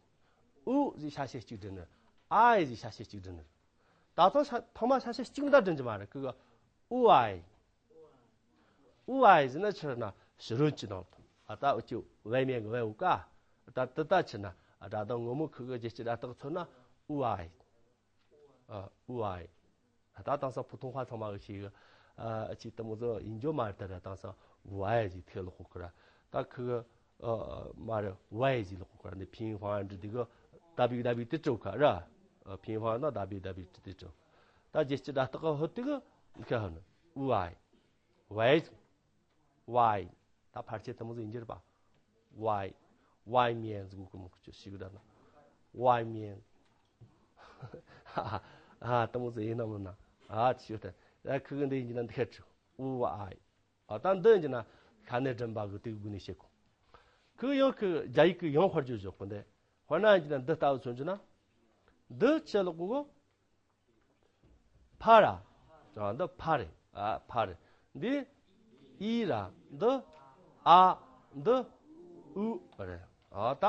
ཨུ་ཟེར་ཤ་ཤེད་གཅིག་སྒྲིམ་ནི། ཨའི་ཟེར་ཤ་ཤེད་གཅིག་སྒྲིམ་ནི། ད་ཐེངས་ཤ་ཐེངས་མ་ཤ་ཤེད་གཅིག་མི་འདྲ་སྒྲིམ་གྱི་མ་རེད་ཁུ་གི། ཨུ་ཨའི། ཨུ་ཨའི་ཟེར་ན་ཕྱིར་ན་ཕྱི་རོལ་གྱི་ནང་དུ་ཨ་ད་འུ་ཅི་ཝའི་མེན་གི་ཝའི་འུ་ཀ་ད་དི་ད་ཕྱིར་ན་ཨ་སྒྲ་གདངས་ངོ་མ་ཁུ་གི་རྒྱལ་སྤྱི་སྒྲ་རྟགས་མཚོན་ན་ཨུ་ཨའི། ཨ་ཨུ་ཨའི། ད་དེང་སང་普通话ཚང་མ་གི་ཤེས་གི་ཨ་ཅི་དེ་མོ་ཚོ་ཡིན་རྒྱུ་མ་རེད་ད་ར་དེང་སང་ཝའི་ཟེར་ཐེ་ལོ་ཁོ་ཁུ་ར་ད་ཁུ་གི་ཨ་མ་རེད་ཝའི་ཟེར་ལོ་ཁོ་ཁུ་ར་འདི་平方འདི་གི་ད་བི་ད་བི་དེ་ཅོ་ཁ་ར་ཨ་平方ན་ད་བི་ད་བི་དེ་ཅོ་ད་རྒྱལ་སྤྱི་སྒྲ་རྟགས་ཧོ་དེ་གི་ཁ་ཧ་ནི་ཨུ་ཨའི། ཝའི། ཝའི། ད་ཕལ་ཆེར་དེ་མོ་ཟིག་ཡིན་རྒྱུ་རེད་པ། ཝའི། ཝའི་མེན་ཟེར་གོ་གི་མོ་ཁུ་ཅི་ཞིག་ད་ན། ཝའི་མེན། ཨ་དེ་མོ་ཟིག་ཡིན་ན་མིན་ན། ཨ་ཅི་ཞིག་ད། ཨ་ཁུ་གི་འདི་ཡིན་གྱི་ན་འདི་ཁ་ཅིག་ཨུ་ཝའི། ཨ་ད་འདི་ཡིན་གྱི་ན་ཤ་ནད་སྒྲིམ་པ་གི་དེ་གི་སྒོ་ནས་བཤད་གོ་ཁུ་ཡང་ཁུ་རྒྱ་ཡིག་གི་ཡང་དཔར་བརྗོད་བཞག་གོ་འདི། དཔེར་ན་ཡིན་གྱི་ན་འདི་ལྟ་བུ་མཚོན་གྱི་ན། འདི་ཆེ་ལོ་གོ་གོ་ཕ་ར། ཨ་འདི་ཕ་རེད། ཨ་ཕ་རེད། འདི་ཨི་ར། འདི་ཨ། འདི་ཨུ་རེད། ཨ་ད།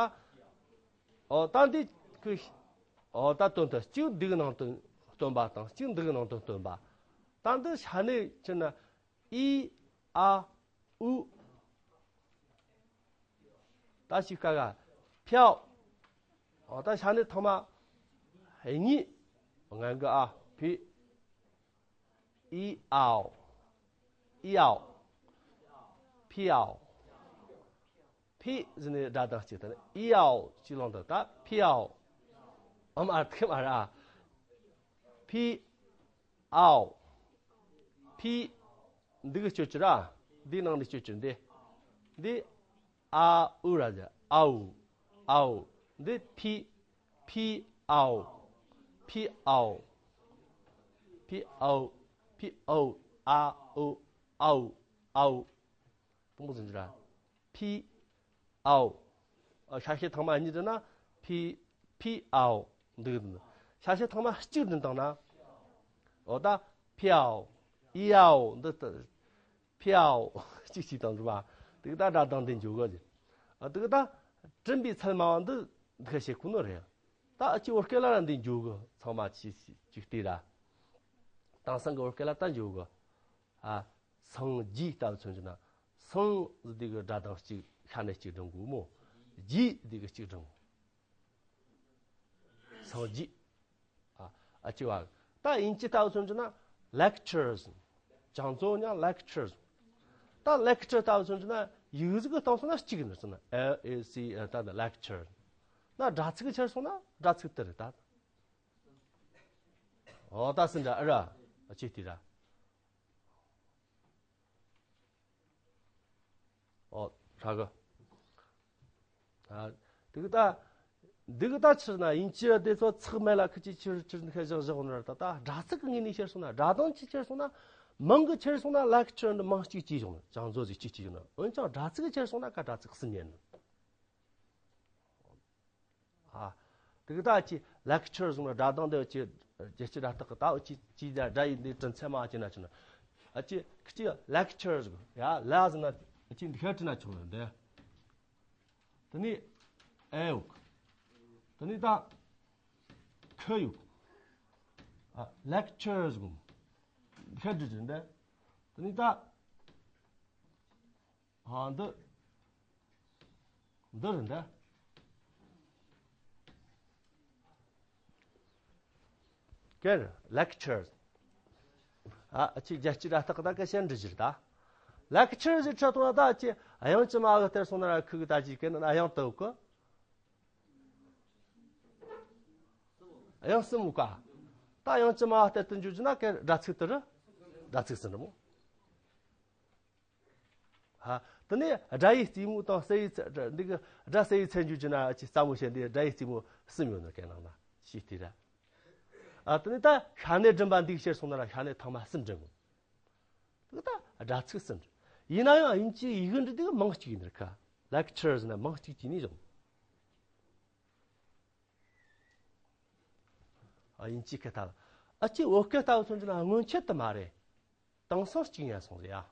ཨོ་ད་འདི་ཁུ། ཨོ་ད་དོན་དུ་གཅིག་འདི་གི་ནང་དོན་སྟོན་པ་དང་གཅིག་འདི་གི་ནང་དོན་སྟོན་པ། ད་འདི་ཤ་ནད་ཕྱིར་ན་ཨི་ཨ་ཨུ། ད་ཞིག་ཀ་ག་ཕྱའོ། ཨོ་ད་ཤ་ནད་ཐོག་མ་གཉིས། ང་གི་ཨ་ཕི། ཨི་ཨའོ། ཨི་ཨའོ། ཕི་ཨའོ། ཕི་ཟེར་ནས་སྒྲ་གདངས་གཅིག་དང་ཨི་ཨའོ་གཅིག་ལོང་དང་ད་ཕི་ཨའོ། ཨམ་ཨར་ཐིག་མ་ར། ཕི་ཨའོ། ཕི། འདི་གི་སྤྱོད་ཀྱི་ར། འདི་ནང་ནས་སྤྱོད་ཀྱི་འདི། འདི་ཨ་ཨུ་ར་ཟེར། ཨའུ། ཨའུ། འདི་ཕི། ཕི་ཨའོ། ཕི་ཨའོ། ཕི་ཨའོ། ཕི་ཨའོ། ཨ་ཨོ། ཨའོ། ཨའོ། དང་པོ་ཟིན་གྱི་ར། ཕི་ཨའོ། ཨ། ཤ་ཤེ་ཐང་མ་གཉིས་བསྒྲིལ་ན་ཕི། ཕི་ཨའོ། འདུག་འདུག་ཤ་ཤེ་ཐང་མ་གཅིག་བསྒྲིལ་བཏང་ན། འོ་ད་ཕི་ཨའོ། ཨི་ཨའོ། འདི་ལྟ། ཕི་ཨའོ། གཅིག་གཅིག་དང་འདུག་པ། དེ་གི་ད་སྒྲ་གདངས་འདི་འཇོག་གི། ཨ། དེ་གི་ད་དྲན་པའི་ཚད་མ་བ་འདི་འདི་ཁ་བཤད་ཁུ་ནོ་རེད། ད་ཨ་ཅི་བོད་སྐད་ལ་ར་འདི་འཇོག་གི། ཚང་མ་གཅིག་གཅིག་བལྟས་ར། དེང་སང་གི་བོད་སྐད་ལ་ད་འཇོག་གི། ཨ། སངས་རྒྱས་ལྟ་བུ་མཚོན་གྱི་ན། སངས་ཟེར་དེ་གི་སྒྲ་གདངས་གཅིག་ཤ་ནས་གཅིག་སྒྲིལ་དགོས་མོ། རྒྱས་དེ་གི་གཅིག་སྒྲིལ་དགོས། སངས་རྒྱས། ཨ། ཨ་ཅི་བ། ད་དབྱིན་ཇི་ལྟ་བུ་མཚོན་གྱི་ན། lectures། 讲座 ཡང་lectures། ད་lecture ལྟ་བུ་མཚོན་གྱི་ན་ཡིག་གཟུགས་གི་སྟེང་སོང་ན་གཅིག་ནི་སོང་ན་L A C ད་ནི་lecture། ན་སྒྲ་ཚིག་གི་ཆེར་སོང་ན་སྒྲ་ཚིག་དེ་རེད་ད། ཨོ་ད་སི་འདྲ་ཨ་ར། ཨ་ཅི་དེ་ར། ཨོ། ཧྲ་གི། ཨ། དེ་གི་ད། འདི་གི་ད་ཕྱིར་ན་དབྱིན་ཇི་དེ་ཚོ་ཚེག་མེད་ལ་ཁི་ཅི་ཕྱིར་ཕྱིར་འདི་ཁ་བཞག་བཞག་ནོ་ར། ད་ད་སྒྲ་ཚིག་གི་ངོས་ནས་ཕྱིར་སོང་ན། སྒྲ་གདངས་ཀྱི་ཕྱིར་སོང་ན། མིང་གི་ཕྱིར་སོང་ན་ལེག་ཅར་འདི་མིང་གཅིག་གཅིག་བྱུང་ནོ། 讲座 ཟིག་གཅིག་གཅིག་བྱུང་ནོ། འོན་ཀྱང་སྒྲ་ཚིག་གི་ཕྱིར་སོང་ན་ག་སྒྲ་ཚིག་གསུམ་ཡིན་ནོ། ཨ། དེ་གི་ད་ཅི་ལེག་ཅར་ཟེར་ན་སྒྲ་གདངས་དེ་ཅི་རྒྱལ་སྤྱི་སྒྲ་རྟགས་གི་ད་ཅི་ཅི་ད་སྒྲ་ཡི་འདི་དྲི་མཚན་མ་ཅི་ན་ཅི་ན། ཨ་ཅི་ཅི་ལེག་ཅར་ཟེར་ཡ་ལ་ཟེར་ན་ཅི་འདི་ཁ་བྲི་ན་ཆོག་ལ་འདི། དེ་ནས་ཨེ་ཡོད། དེ་ནས་ད་ཁ་ཡོད། ཨ། ལེག་ཅར་ཟེར་འདི་ཁ་བྲི་ཅི་འདི། དེ་ནས་ད། ཨ། འདི། འདི་རེད་འདི། ཀེར་ལེག་ཅར། ཨ་ཅི་རྒྱལ་སྤྱི་སྒྲ་རྟགས་ད་ག་ཤན་འདྲི་ཕྱིར་ད། ལེག་ཅར་ཟེར་ཁྲ་ཐོང་ད་ཅི་དབྱངས་ཅི་མ་གི་སྟེར་སོང་ན་ར་ཁུ་གི་ད་ཅི་ཀེར་ན་དབྱངས་ད་གི། དབྱངས་གསུམ་ག་ད་དབྱངས་ཅི་མ་གི་སྟེར་དུ་འཇུག་རྒྱུ་ན་ཀེར་སྒྲ་ཚིག་དེ་རུ། སྒྲ་ཚིག་ཟེར་འདྲ་མོ། ཧ། དེ་ནས་སྒྲ་ཡི་རྩེ་མོ་དང་གསལ་བའི་ཚད། འདི་གི་སྒྲ་གསལ་བའི་ཚད་འཇུག་རྒྱུ་ན་ཅི་རྩ་མོ་བཤད་འདི་སྒྲ་ཡི་རྩེ་མོ་གསུམ་ཡོད་ནོ་ཀེར་ནང་ན་ཤེས་ཏེ་ར། ཨ། དེ་ནས་ད་ཤ་ནས་འགྲིམ་པ་འདི་ཕྱིར་སོང་ན་ར་ཤ་ནས་ཐང་མ་གསུམ་འགྲིམ་དགོས། དེ་ད་སྒྲ་ཚིག་གསུམ་རེད། ཡིན་ན་ཡང་དབྱིན་ཇིའི་ཡི་གེ་འདི་དེ་གི་མིང་གཅིག་ཡིན་ནི་རེད་ཁ། ལེག་ཅར་ཟེར་ན་མིང་གཅིག་གཅིག་ནས་བྱུང་། ཨ། དབྱིན་ཇི་སྐད་ལྟ་བུ། ཨ་ཅི་བོད་སྐད་ལྟ་བུ་མཚོན་རྒྱུ་ན་སྔོན་ཆད་དུ་མ་རེད། དེང་སང་གཅིག་ཡིན་སོང་ཟེར་ཡ།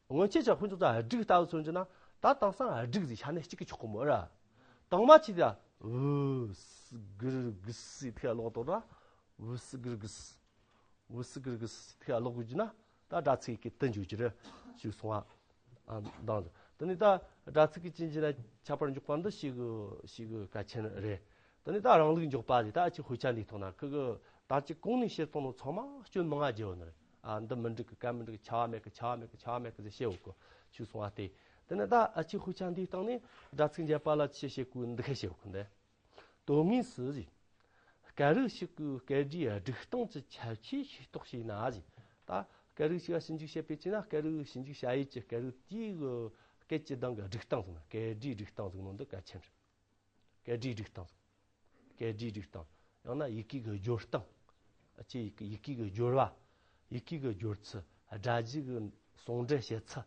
སྔོན་ཆད་ཀྱི་དཔེ་འཇོག་ད་སྒྲིག་ལྟ་བུ་མཚོན་རྒྱུ་ན་ད་དེང་སང་སྒྲིག་ཟིག་ཤ་ནས་གཅིག་གི་ཆོག་གི་མོ་ར། དང་མ་ཅི་ད་འུ་སི་གིར་གིས་ཐེ་ལོག་དོ་ར། འུ་སི་གིར་གིས། འུ་སི་གིར་གིས་ཐེ་ལོག་གི་རྒྱུ་ན་ད་སྒྲ་ཚིག་གི་དུ་འཇུག་རྒྱུ་རེད་ཞུ་སོང་བ། ཨ། འདང་། དེ་ནས་ད་སྒྲ་ཚིག་གི་ཅན་གྱི་ན་ཁྱད་པར་འཇོག་པ་འདི་ཞིག་གི་ཞིག་གི་གལ་ཆེན་རེད། དེ་ནས་ད་རང་ལུགས་འཇོག་པ་ཞིག་ད་ཅི་དཔེ་ཆ་འདི་ཐོག་ན་ཁུ་གི་ད་ཅི་གོང་ནས་བཤད་སོང་ནོ་ཚང་མ་སྐྱོན་མང་ང་རྒྱལ་བ་ནི་རེད། ཨ། འདི་མི་འགྲིག་གི། ག་མི་འགྲིག་གི། ཆ་བ་མེད་གི། ཆ་བ་མེད་གི། ཆ་བ་མེད་གི་ཟེར་བཤད་འོ་གི་ཞུ་སོང་བ་སྟེ། དེ་ནས་ད་ཨ་ཅི་དཔེ་ཆ་འདིའི་སྟེང་ནས་སྒྲ་ཚིག་འབྱེད་པ་ལ་ཆི་བཤད་གོ་འདི་ཁ་བཤད་འོ་གི་འདི། དོན་དངོས་སུ་ཟེར། སྐད་རིགས་ཤིག་གི་སྐད་སྒྲའི་སྒྲིག་སྟངས་ཀྱི་ཁྱད་ཆོས་ཤེས་རྟོགས་བྱས་ན་ཟེར། ད་སྐད་རིགས་ཤིག་ལ་ཞིབ་འཇུག་བྱེད་པའི་ཆེད་ན་སྐད་རིགས་ཞིབ་འཇུག་བྱ་ཡུལ་གྱི་སྐད་རིགས་དེའི་གི་སྐད་ཀྱི་གདངས་ཀྱི་སྒྲིག་སྟངས་ཟེར་ན་སྐད་སྒྲའི་སྒྲིག་སྟངས་ཟེར་ནོ་འདི་གལ་ཆེན་རེད། སྐད་སྒྲའི་སྒྲིག་སྟངས། སྐད་སྒྲའི་སྒྲིག་སྟངས། ཡང་ན་ཡི་གེ་གི་སྦྱོར་སྟངས། ཨ་ཅེ་ཡི་གེ་ཡི་གེ་གི་སྦྱོར་བ། ཡི་གེ་གི་སྦྱོར་ཚུལ། སྒྲ་བསྒྱུར་གི་ཟུང་འབྲེལ་བྱེད་ཚུལ།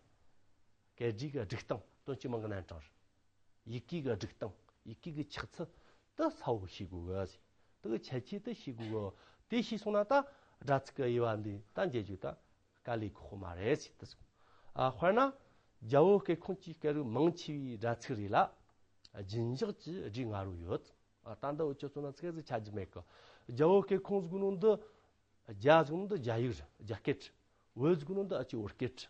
སྐད་སྒྲའི་གི་སྒྲིག་སྟངས་དོན་གཅིག་མིང་གི་རྣམ་གྲངས་རེད། ཡི་གེ་གི་སྒྲིག་སྟངས། ཡི་གེ་གི་ཆགས་ཚུལ། དེ་ཚ་བོ་ཤེས་དགོས་གི་ཟེར། དེ་གི་ཁྱད་ཆོས་དེ་ཤེས་དགོས་གི། དེ་ཤེས་སོང་ན་ད་སྒྲ་ཚིག་གི་དབྱེ་བ་འདི་ད་འབྱེད་རྒྱུ་ད་དཀའ་ལས་ཁག་པོ་མ་རེད་ཟེར་དེ་ཟེར། ཨ། དཔེར་ན། རྒྱལ་པོ་སྐད་ཁོངས་ཀྱི་སྐད་རིགས་མང་ཆེ་བའི་སྒྲ་ཚིག་རིགས་ལ་རྒྱུན་བཞག་གི་སྒྲའི་ང་རོ་ཡོད། ཨ། ད་འདི་འུ་ཅག་ཚོ་ན་ཚིག་ཟིག་ཆ་རྒྱུ་མེད་གི། རྒྱལ་པོ་སྐད་ཁོངས་ཟེར་གོ་ནོ་འདི། རྒྱ་ཟེར་གོ་ནོ་འདི་རྒྱ་ཡིག་རེད། རྒྱ་སྐད་རེད། བོད་ཟེར་གོ་ནོ་འདི་ཨ་ཅེ་བོད་སྐད་རེད།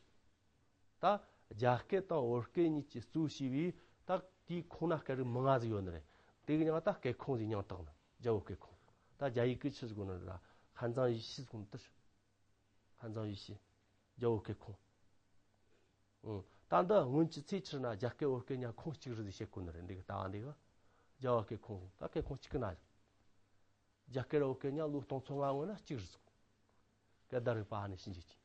ད་རྒྱ་སྐད་དང་བོད་སྐད་གཉིས་ཀྱི་གཙོ་བྱས་པའི་ད་དེའི་ཁོངས་ན་སྐད་རིགས་མང་ང་ཟིག་ཡོད་ནི་རེད། དེ་གི་མྱིང་ད་སྐད་ཁོངས་ཟེར་མྱིང་བཏགས་ནི། རྒྱལ་པོ་སྐད་ཁོངས། ད་རྒྱ་ཡིག་གི་ཆི་ཟེར་གོ་ནི་རེད། 汉藏语系 ཟེར་གོ་ནི་དེ་རེད། 汉藏语系། རྒྱལ་པོ་སྐད་ཁོངས། ཨང་། ད་འདི་སྔོན་གྱི་ཚེ་ཕྱིར་ན་རྒྱ་སྐད་བོད་སྐད་གཉིས་ཁོངས་གཅིག་རེད་ཟེར་བཤད་གོ་ནི་རེད། འདི་གི་ལྟ་བ་འདི་གི་རྒྱ་བོད་སྐད་ཁོངས་ད་སྐད་ཁོངས་གཅིག་གི་ན། རྒྱ་སྐད་ར་བོད་སྐད་གཉིས་ལོ་སྟོང་ཚོ་ལྔ་སྔོན་ན་གཅིག་རེད་ཟེར། སྐད་བརྡ་རིག་པ་ཨ་ནི་ཕྱིན་ཆད་ཀྱི།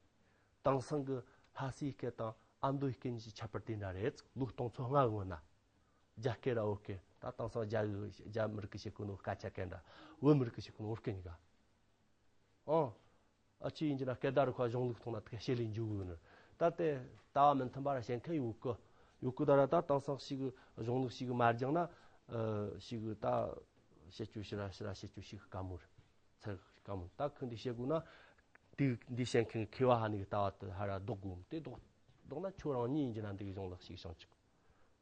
དེང་སང་གི་ལྷ་སའི་སྐད་དང་ཨ་མདོའི་སྐད་གཉིས་ཀྱི་ཁྱད་པར་དེ་འདྲ་རེད། ལོ་སྟོང་ཚོ་ལྔ་སྔོན་ན། རྒྱ་སྐད་ར་བོད་སྐད་ད་དེང་སང་རྒྱ་རྒྱ་མི་རིགས་ཀྱི་བཤད་གོ་ནོ་སྐད་ཆ་སྐད་འདྲ། བོད་མི་རིགས་ཀྱི་བཤད་གོ་ནོ་བོད་སྐད་གཉིས་ཀ། ཨང་། ཨ་ཅི་ཡིན་གྱི་ན་སྐད་བརྡ་རིག་པ་གཞུང་ལུགས་ཐོག་ན་དེ་བཤད་ལས་འཇུག་གི་ནི། ད་དེ་ལྟ་བ་མི་མཐུན་པ་ར་བཤད་མཁན་ཡོད་གི། ཡོད་གི་ད་ར་ད་དེང་སང་ཞིག་གཞུང་ལུགས་ཞིག་མ་སྦྱངས་ན། ཨ་ཞིག་ད་བཤད་རྒྱུ་ཞིག་ར་ཞིག་ར་བཤད་རྒྱུ་ཞིག་དཀའ་མོ་རེད། ཚད་དཀའ་མོ། ད་ཁོ་འདི་བཤད་དགོས་ན། དེ་འདི་བཤད་མཁན་མཁས་པ་ཧ་ནི་གི་ལྟ་བ་དེ་ཧ་ར་ལྡོག་དགོས། དེ་ལྡོག་ལྡོག་ན་ཁྱོད་རང་ཉིད་ཡིན་གྱི་ན་འདི་གི་གཞུང་ལུགས་ཞིག་བྱང་ཆུབ།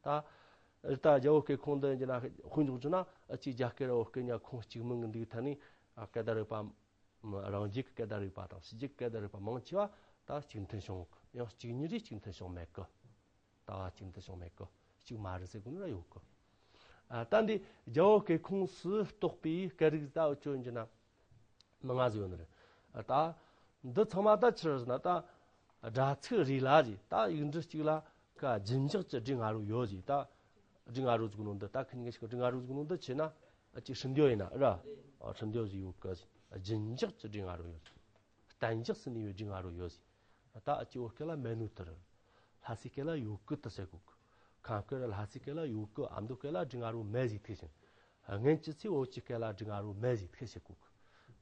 ད་ད་རྒྱ་བོད་སྐད་ཁོངས་འདི་ཡིན་གྱི་ན་དཔེ་འཇོག་རྒྱུ་ན། ཨ་ཅིག་རྒྱ་སྐད་ར་བོད་སྐད་གཉིས་ཁོངས་གཅིག་མིན་གི་འདི་གི་ཐད་ནས་སྐད་བརྡ་རིག་པ། རང་རྒྱུད་ཀྱི་སྐད་བརྡ་རིག་པ་དང་ཕྱི་རྒྱུད་ཀྱི་སྐད་བརྡ་རིག་པ་མང་ཆེ་བ་ད་གཅིག་མཐུན་བྱུང་། ཡང་གཅིག་གཉིས་རེ་གཅིག་མཐུན་བྱུང་མེད་གི། ད་གཅིག་མཐུན་བྱུང་མེད་གི། གཅིག་མ་རེད་ཟེར་གོ་ནི་ར་ཡོད་གི། ཨ་ད་འདི་རྒྱ་བོད་སྐད་ཁོངས་སུ་གཏོགས་པའི་སྐད་རིགས་ད་འུ་ཅོ་ཡིན་གྱི་ན་མི་ང་ཟིག་ཡོད་ནི་རེད། ཨ་ད་འདི་ཚང་མ་ད་ཆི་རེད་ཟེར་ན། ད་སྒྲ་ཚིག་རེ་ལ་ཟིག་ད་ཡིག་འབྲུ་གཅིག་ལ་ཀ་རྒྱུན་འཇགས་ཀྱི་སྒྲ་ང་རོ་ཡོད་ཟིག་ད་སྒྲ་ང་རོ་ཟིག་ནོ་འདི་ད་ཁི་ཉིན་ཞིག་སྒྲ་ང་རོ་ཟིག་ནོ་འདི་ཆེ་ན། ཨ་ཅིག་ཧྲིན་ཏིའོ་ཡིན་ན་ར། ཨ་ཧྲིན་ཏིའོ་ཟིག་ཡོད་གི་ཟིག་རྒྱུན་འཇགས་ཀྱི་སྒྲ་ང་རོ་ཡོད་ཟིག་གཏན་འཇགས་སུ་གནས་པའི་སྒྲ་ང་རོ་ཡོད་ཟིག་ད་ཨ་ཅིག་བོད་སྐད་ལ་མེད་ནོ་དེ་རེད། ལྷ་སའི་སྐད་ལ་ཡོད་གི་དེ་ཟེར་གོ་གི། ཁམས་སྐད་ལ་ལྷ་སའི་སྐད་ལ་ཡོད་གི། ཨ་མདོ་སྐད་ལ་སྒྲ་ང་རོ་མེད་ཟིག་ཐེག་ཞིང་། སྔོན་གྱི་ཚེ་བོད་ཀྱི་སྐད་ལ་སྒྲ་ང་རོ་མེད་ཟིག་ཐེག་ཟེར་གོ་གི།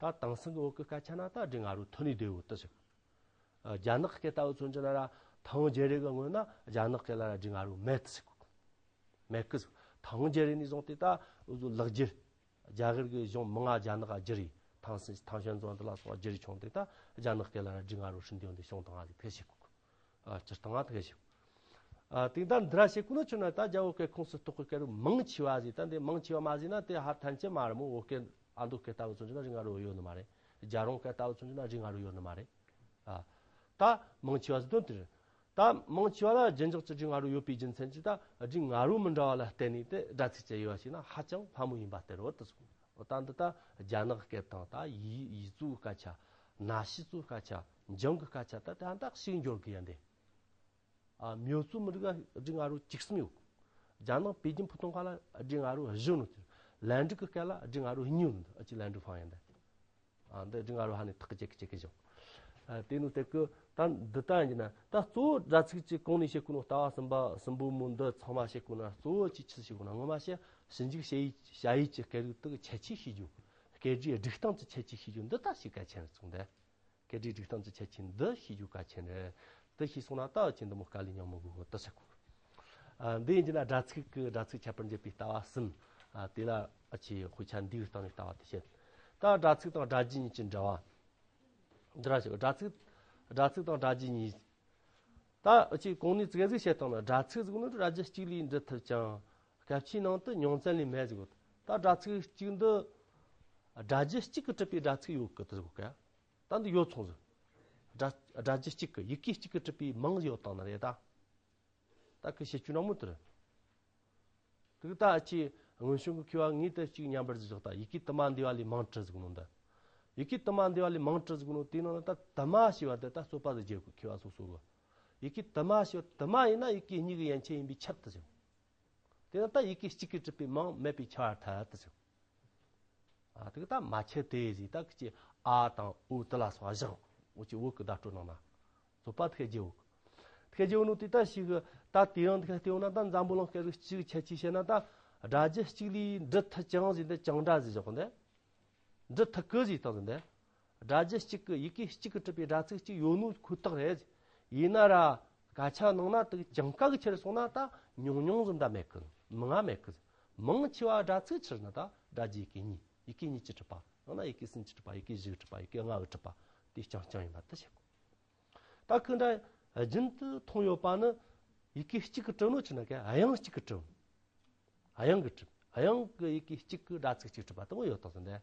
ད་དེང་སང་གི་བོད་ཀྱི་སྐད་ཆ་ན་ད་སྒྲ་ང་རོ་ཐོན་ནས་བསྡད་ཡོད་དེ་ཟེར་གོ་གི། རྒྱ་ནག་སྐད་ལྟ་བུ་མཚོན་རྒྱུ་ན་ར་ཐང་རྒྱལ་རབས་ཀྱི་སྔོན་ན་རྒྱ་ནག་སྐད་ལ་ར་སྒྲ་ང་རོ་མེད་དེ་ཟེར་གོ་གི། མེད་གི་ཟེར། ཐང་རྒྱལ་རབས་ནས་བཟུང་སྟེ་ད་འུ་ཚོ་ལེགས་སྒྱུར། རྒྱ་གར་གྱི་གཞུང་མང་ང་རྒྱ་ནག་ག་བསྒྱུར་རེ། ཐང་སན་ཐང་ཞོན་རྫོང་འདི་ལ་སོགས་བསྒྱུར་རེ་བྱུང་སྟེ་ད་རྒྱ་ནག་སྐད་ལ་ར་སྒྲ་ང་རོ་ཧྲིན་ཏིའོ་འདི་བྱུང་བཏང་ང་ཟིག་ཐེག་ཞིག་གོ། ཨ་སྤྱིར་བཏང་ང་ཐེག་ཞིག་ཨ་དེང་ད་འདི་ར་བཤད་གོ་ནོ་ཆི་ན། ད་རྒྱ་བོད་སྐད་ཁོངས་སུ་གཏོགས་གི་སྐད་རིགས་མང་ཆེ་བ་ཟིག་ད་འདི་མང་ཆེ་བ་མ་ཟིག་ན་དེ་ཧ་ཐན་ཅི་མ་རེད་མོ། བོད་སྐད་ཨ་མདོ་སྐད་ལྟ་བུ་མཚོན་རྒྱུ་ན་སྒྲ་ང་རོ་ཡོད་ནི་མ་རེད། རྒྱ་རོང་སྐད་ལྟ་བུ་མཚོན་རྒྱུ་ན་སྒྲ་ང་རོ་ཡོད་ནི་མ་རེད། ཨ་ད་མང་ཆེ་བ་ཟིག་དོན་དེ་རེད། ད་མང་ཆེ་བ་ལ་རྒྱུན་འཇགས་ཀྱི་སྒྲ་ང་རོ་ཡོད་པའི་རྒྱུ་མཚན་གྱིས་ད་སྒྲ་ང་རོ་མི་འདྲ་བ་ལ་བརྟེན་ནས་དེ་སྒྲ་ཚིག་ཅིག་དབྱེ་བ་ཕྱེ་ན་ཧ་ཅང་སླ་མོ་ཡིན་པ་སྟེར་རོ་དེ་སོང་། ད་འདི་ད་རྒྱ་ནག་སྐད་དང་ད་ཡི་ཡི་གཙོ་བོའི་སྐད་ཆ། ན་ཤི་གཙོ་བོའི་སྐད་ཆ། འཇང་གི་སྐད་ཆ་ད་ད་འདི་ཞིག་འབྱོར་གི་ཡ་འདི། ཨ་མྱོས་ཚོ་མི་རིགས་སྒྲ་ང་རོ་བཅུ་གསུམ་ཡོད། རྒྱ་ནག་པེ་ཅིན་ཕུ་ཐུང་ཁ་ལ་སྒྲ་ང་རོ་བཞི་ནོ་དེ། ལན་ཀྲུའུ་གི་སྐད་ལ་སྒྲ་ང་རོ་གཉིས་ནོ་འདི་ཨ་ཅི་ལན་ཀྲུའུ་ཕང་ཡ་འདི། ཨ་འདི་སྒྲ་ང་རོ་ཧ་ནི་ཐག་གི་ཅིག་གི་ཅིག་གི་བྱུང་། ཨ་དེ་ནོ་དེ་གི་ད་འདི་ལྟ་ཡིན་ན་ད་གཙོ་བོ་སྒྲ་ཚིག་ཅིག་གོང་ནས་བཤད་གོ་ནོ་ལྟ་བ་གསུམ་པ་གསུམ་པོ་མོ་འདི་ཚང་མ་བཤད་གོ་ན་གཙོ་བོ་ཅིག་ཆི་བཤད་གོ་ན་ངོ་མ་བཤད་ཞིབ་འཇུག་བྱེད་ཡིག་བྱ་ཡིག་གི་སྐད་རིགས་དག་གི་ཁྱད་ཆོས་ཤེས་རྒྱུ། སྐད་སྒྲའི་སྒྲིག་སྟངས་ཀྱི་ཁྱད་ཆོས་ཤེས་རྒྱུ་འདི་ལྟ་ཞིག་གལ་ཆེན་རེད་གསུངས་ཏེ། སྐད་སྒྲའི་སྒྲིག་སྟངས་ཀྱི་ཁྱད་ཆོས་འདི་ཤེས་རྒྱུ་གལ་ཆེན་རེད། འདི་ཤེས་སོང་ན་ད་ཅི་འདི་མོ་དཀའ་ལས་མྱོང་མི་དགོས་གི་དེ་ཟེར་གོ། ཨ་འདི་ཡིན་གྱི་ན་སྒྲ་ཚིག་གི་སྒྲ་ཚིག་ཁྱད་པར་འབྱེད་པའི་ལྟ་བ་གསུམ། ཨ་དེ་ལ་ཨ་ཆེ་དཔེ་ཆ་འདིའི་སྟེང་ནས་ལྟ་བ་དེ་བཤད། ད་སྒྲ་ཚིག་དང་སྒྲ་བརྗོད་གཉིས་ཀྱི་འབྲེལ་བ། འདི་ར་ཞིག་སྒྲ་ཚིག་སྒྲ་ཚིག་དང་སྒྲ་བརྗོད་གཉིས། ད་ཨ་ཆེ་གོང་ནས་ཙི་གེ་ཟིག་བཤད་བཏང་ན་སྒྲ་ཚིག་ཟིག་ནི་སྒྲ་བརྗོད་གཅིག་ལས་འབྲི་ཐུབ་ཀྱང་སྐད་ཆའི་ནང་དུ་མྱོང་ཚན་ལས་མེད་ཟིག་གོ། ད་སྒྲ་ཚིག་གཅིག་འདི་སྒྲ་བརྗོད་གཅིག་གིས་གྲུབ་པའི་སྒྲ་ཚིག་ཡོད་གི་དེ་ཟེར་གོ་ཀ། ད་འདི་ཡོད་ཚོང་ཟིག་སྒྲ་སྒྲ་བརྗོད་གཅིག་གི་ཡི་གེ་གཅིག་གིས་གྲུབ་པའི་མིང་ཡོད་དང་ན་རེད་ད། ད་ཁི་བཤད་རྒྱུ་ནང་མོ་དེ་རེད། དེ་གི་ད་ཨ་ཆེ་སྔོན་བྱུང་གི་མཁས་པ་ངས་ད་གཅིག་ཉམས་པར་བཞག་ད་ཡི་གེ་དུ་མ་འདུས་པ་ལས་མིང་གྲུབ་ཟེར་གོ་ནོ་འདི། ཡི་གེ་དུ་མ་འདུས་པ་ལས་མིང་གྲུབ་ཟེར་གོ་ནོ་དེའི་ནང་ན་ད་དུ་མ་ཞེས་པ་འདི་ད་རྩོད་པ་ཟིག་བརྗོད་གོ་མཁས་པ་སོ་སོ་གི། ཡི་གེ་དུ་མ་ཞེས་པ་དུ་མ་ཡིན་ན་ཡི་གེ་གཉིས་ཀྱི་ཡན་ཆད་ཡིན་པས་ཁྱབ་ད་ཟེར། དེ་ན་ད་ཡི་གེ་གཅིག་གིས་གྲུབ་པའི་མིང་མེད་པས་ཁྱབ་པར་ཐལ་ད་ཟེར། ཨ་དེ་གི་ད་མ་ཁྱབ་དེ་ཟིག་ད་གི་ཅི་ཨ་དང་ཨུ་དེ་ལ་སོགས་བཞག་འོ་ཅི་བོད་གི་བརྡ་སྤྲོད་ནང་ན་རྩོད་པ་ཐེ་རྒྱལ་བོ་གི་ཐེ་རྒྱལ་བོ་ནོ་དེ་ད་ཞིག་གི་ད་དེ་རིང་དེ་ག་བལྟས་ཡོང་ན་ད་འཛམ་བུ་གླིང་སྐད་རིགས་གཅིག་ཁྱད་ཆོས་བཤད་ན་ད་སྒྲ་བརྗོད་གཅིག་ལས་འབྲི་ཐུབ་ཀྱང་ཟིག་འདི་ཀྱང་སྒྲ་ཟིག་བཞག་གོ་འདི། འབྲི་ཐུབ་གི་ཟིག་ད་ཟིག་འདི། སྒྲ་བརྗོད་གཅིག་གི་ཡི་གེ་གཅིག་གིས་གྲུབ་པའི་སྒྲ་ཚིག་གཅིག་ཡོད་ནོ་ཁོ་ཐག་རེད། ཡིན་ན་ར་སྐད་ཆ་ནང་ན་དེ་གི་ཀྱང་ཀ་གི་ཆེར་སོང་ན་ད་ཉུང་ཉུང་ཟིག་འདྲ་མེད་གི། མང་ང་མེད་གི། མང་ཆེ་བ་སྒྲ་ཚིག་ཕྱིར་ན་ད་སྒྲ་བརྗོད་ཡི་གེ་གཉིས། ཡི་གེ་གཉིས་ཀྱིས་གྲུབ་པ། ཡང་ན་ཡི་གེ་གསུམ་གྱིས་གྲུབ་པ། ཡི་གེ་བཞི་གིས་གྲུབ་པ། ཡི་གེ་ལྔ་གིས་གྲུབ་པ། དེ་རྐྱང་རྐྱང་ཡིན་པ་དེ་བཤད་གོ། ད་ཁོ་འདྲ་རྒྱུན་དུ་མཐོང་ཡོད་པ་ནི་ཡི་གེ་གཅིག་གིས་གྲུབ་ནོ་ཆི་ན་ཀ་དབྱངས་གཅིག་གིས་གྲུབ། དབྱངས་ཀྱིས་གྲུབ། དབྱངས་ཀྱི་ཡི་གེ་གཅིག་གིས་སྒྲ་ཚིག་གཅིག་གྲུབ་པ་དེ་མོ་ཡོད་དང་ཟིན་ཏེ།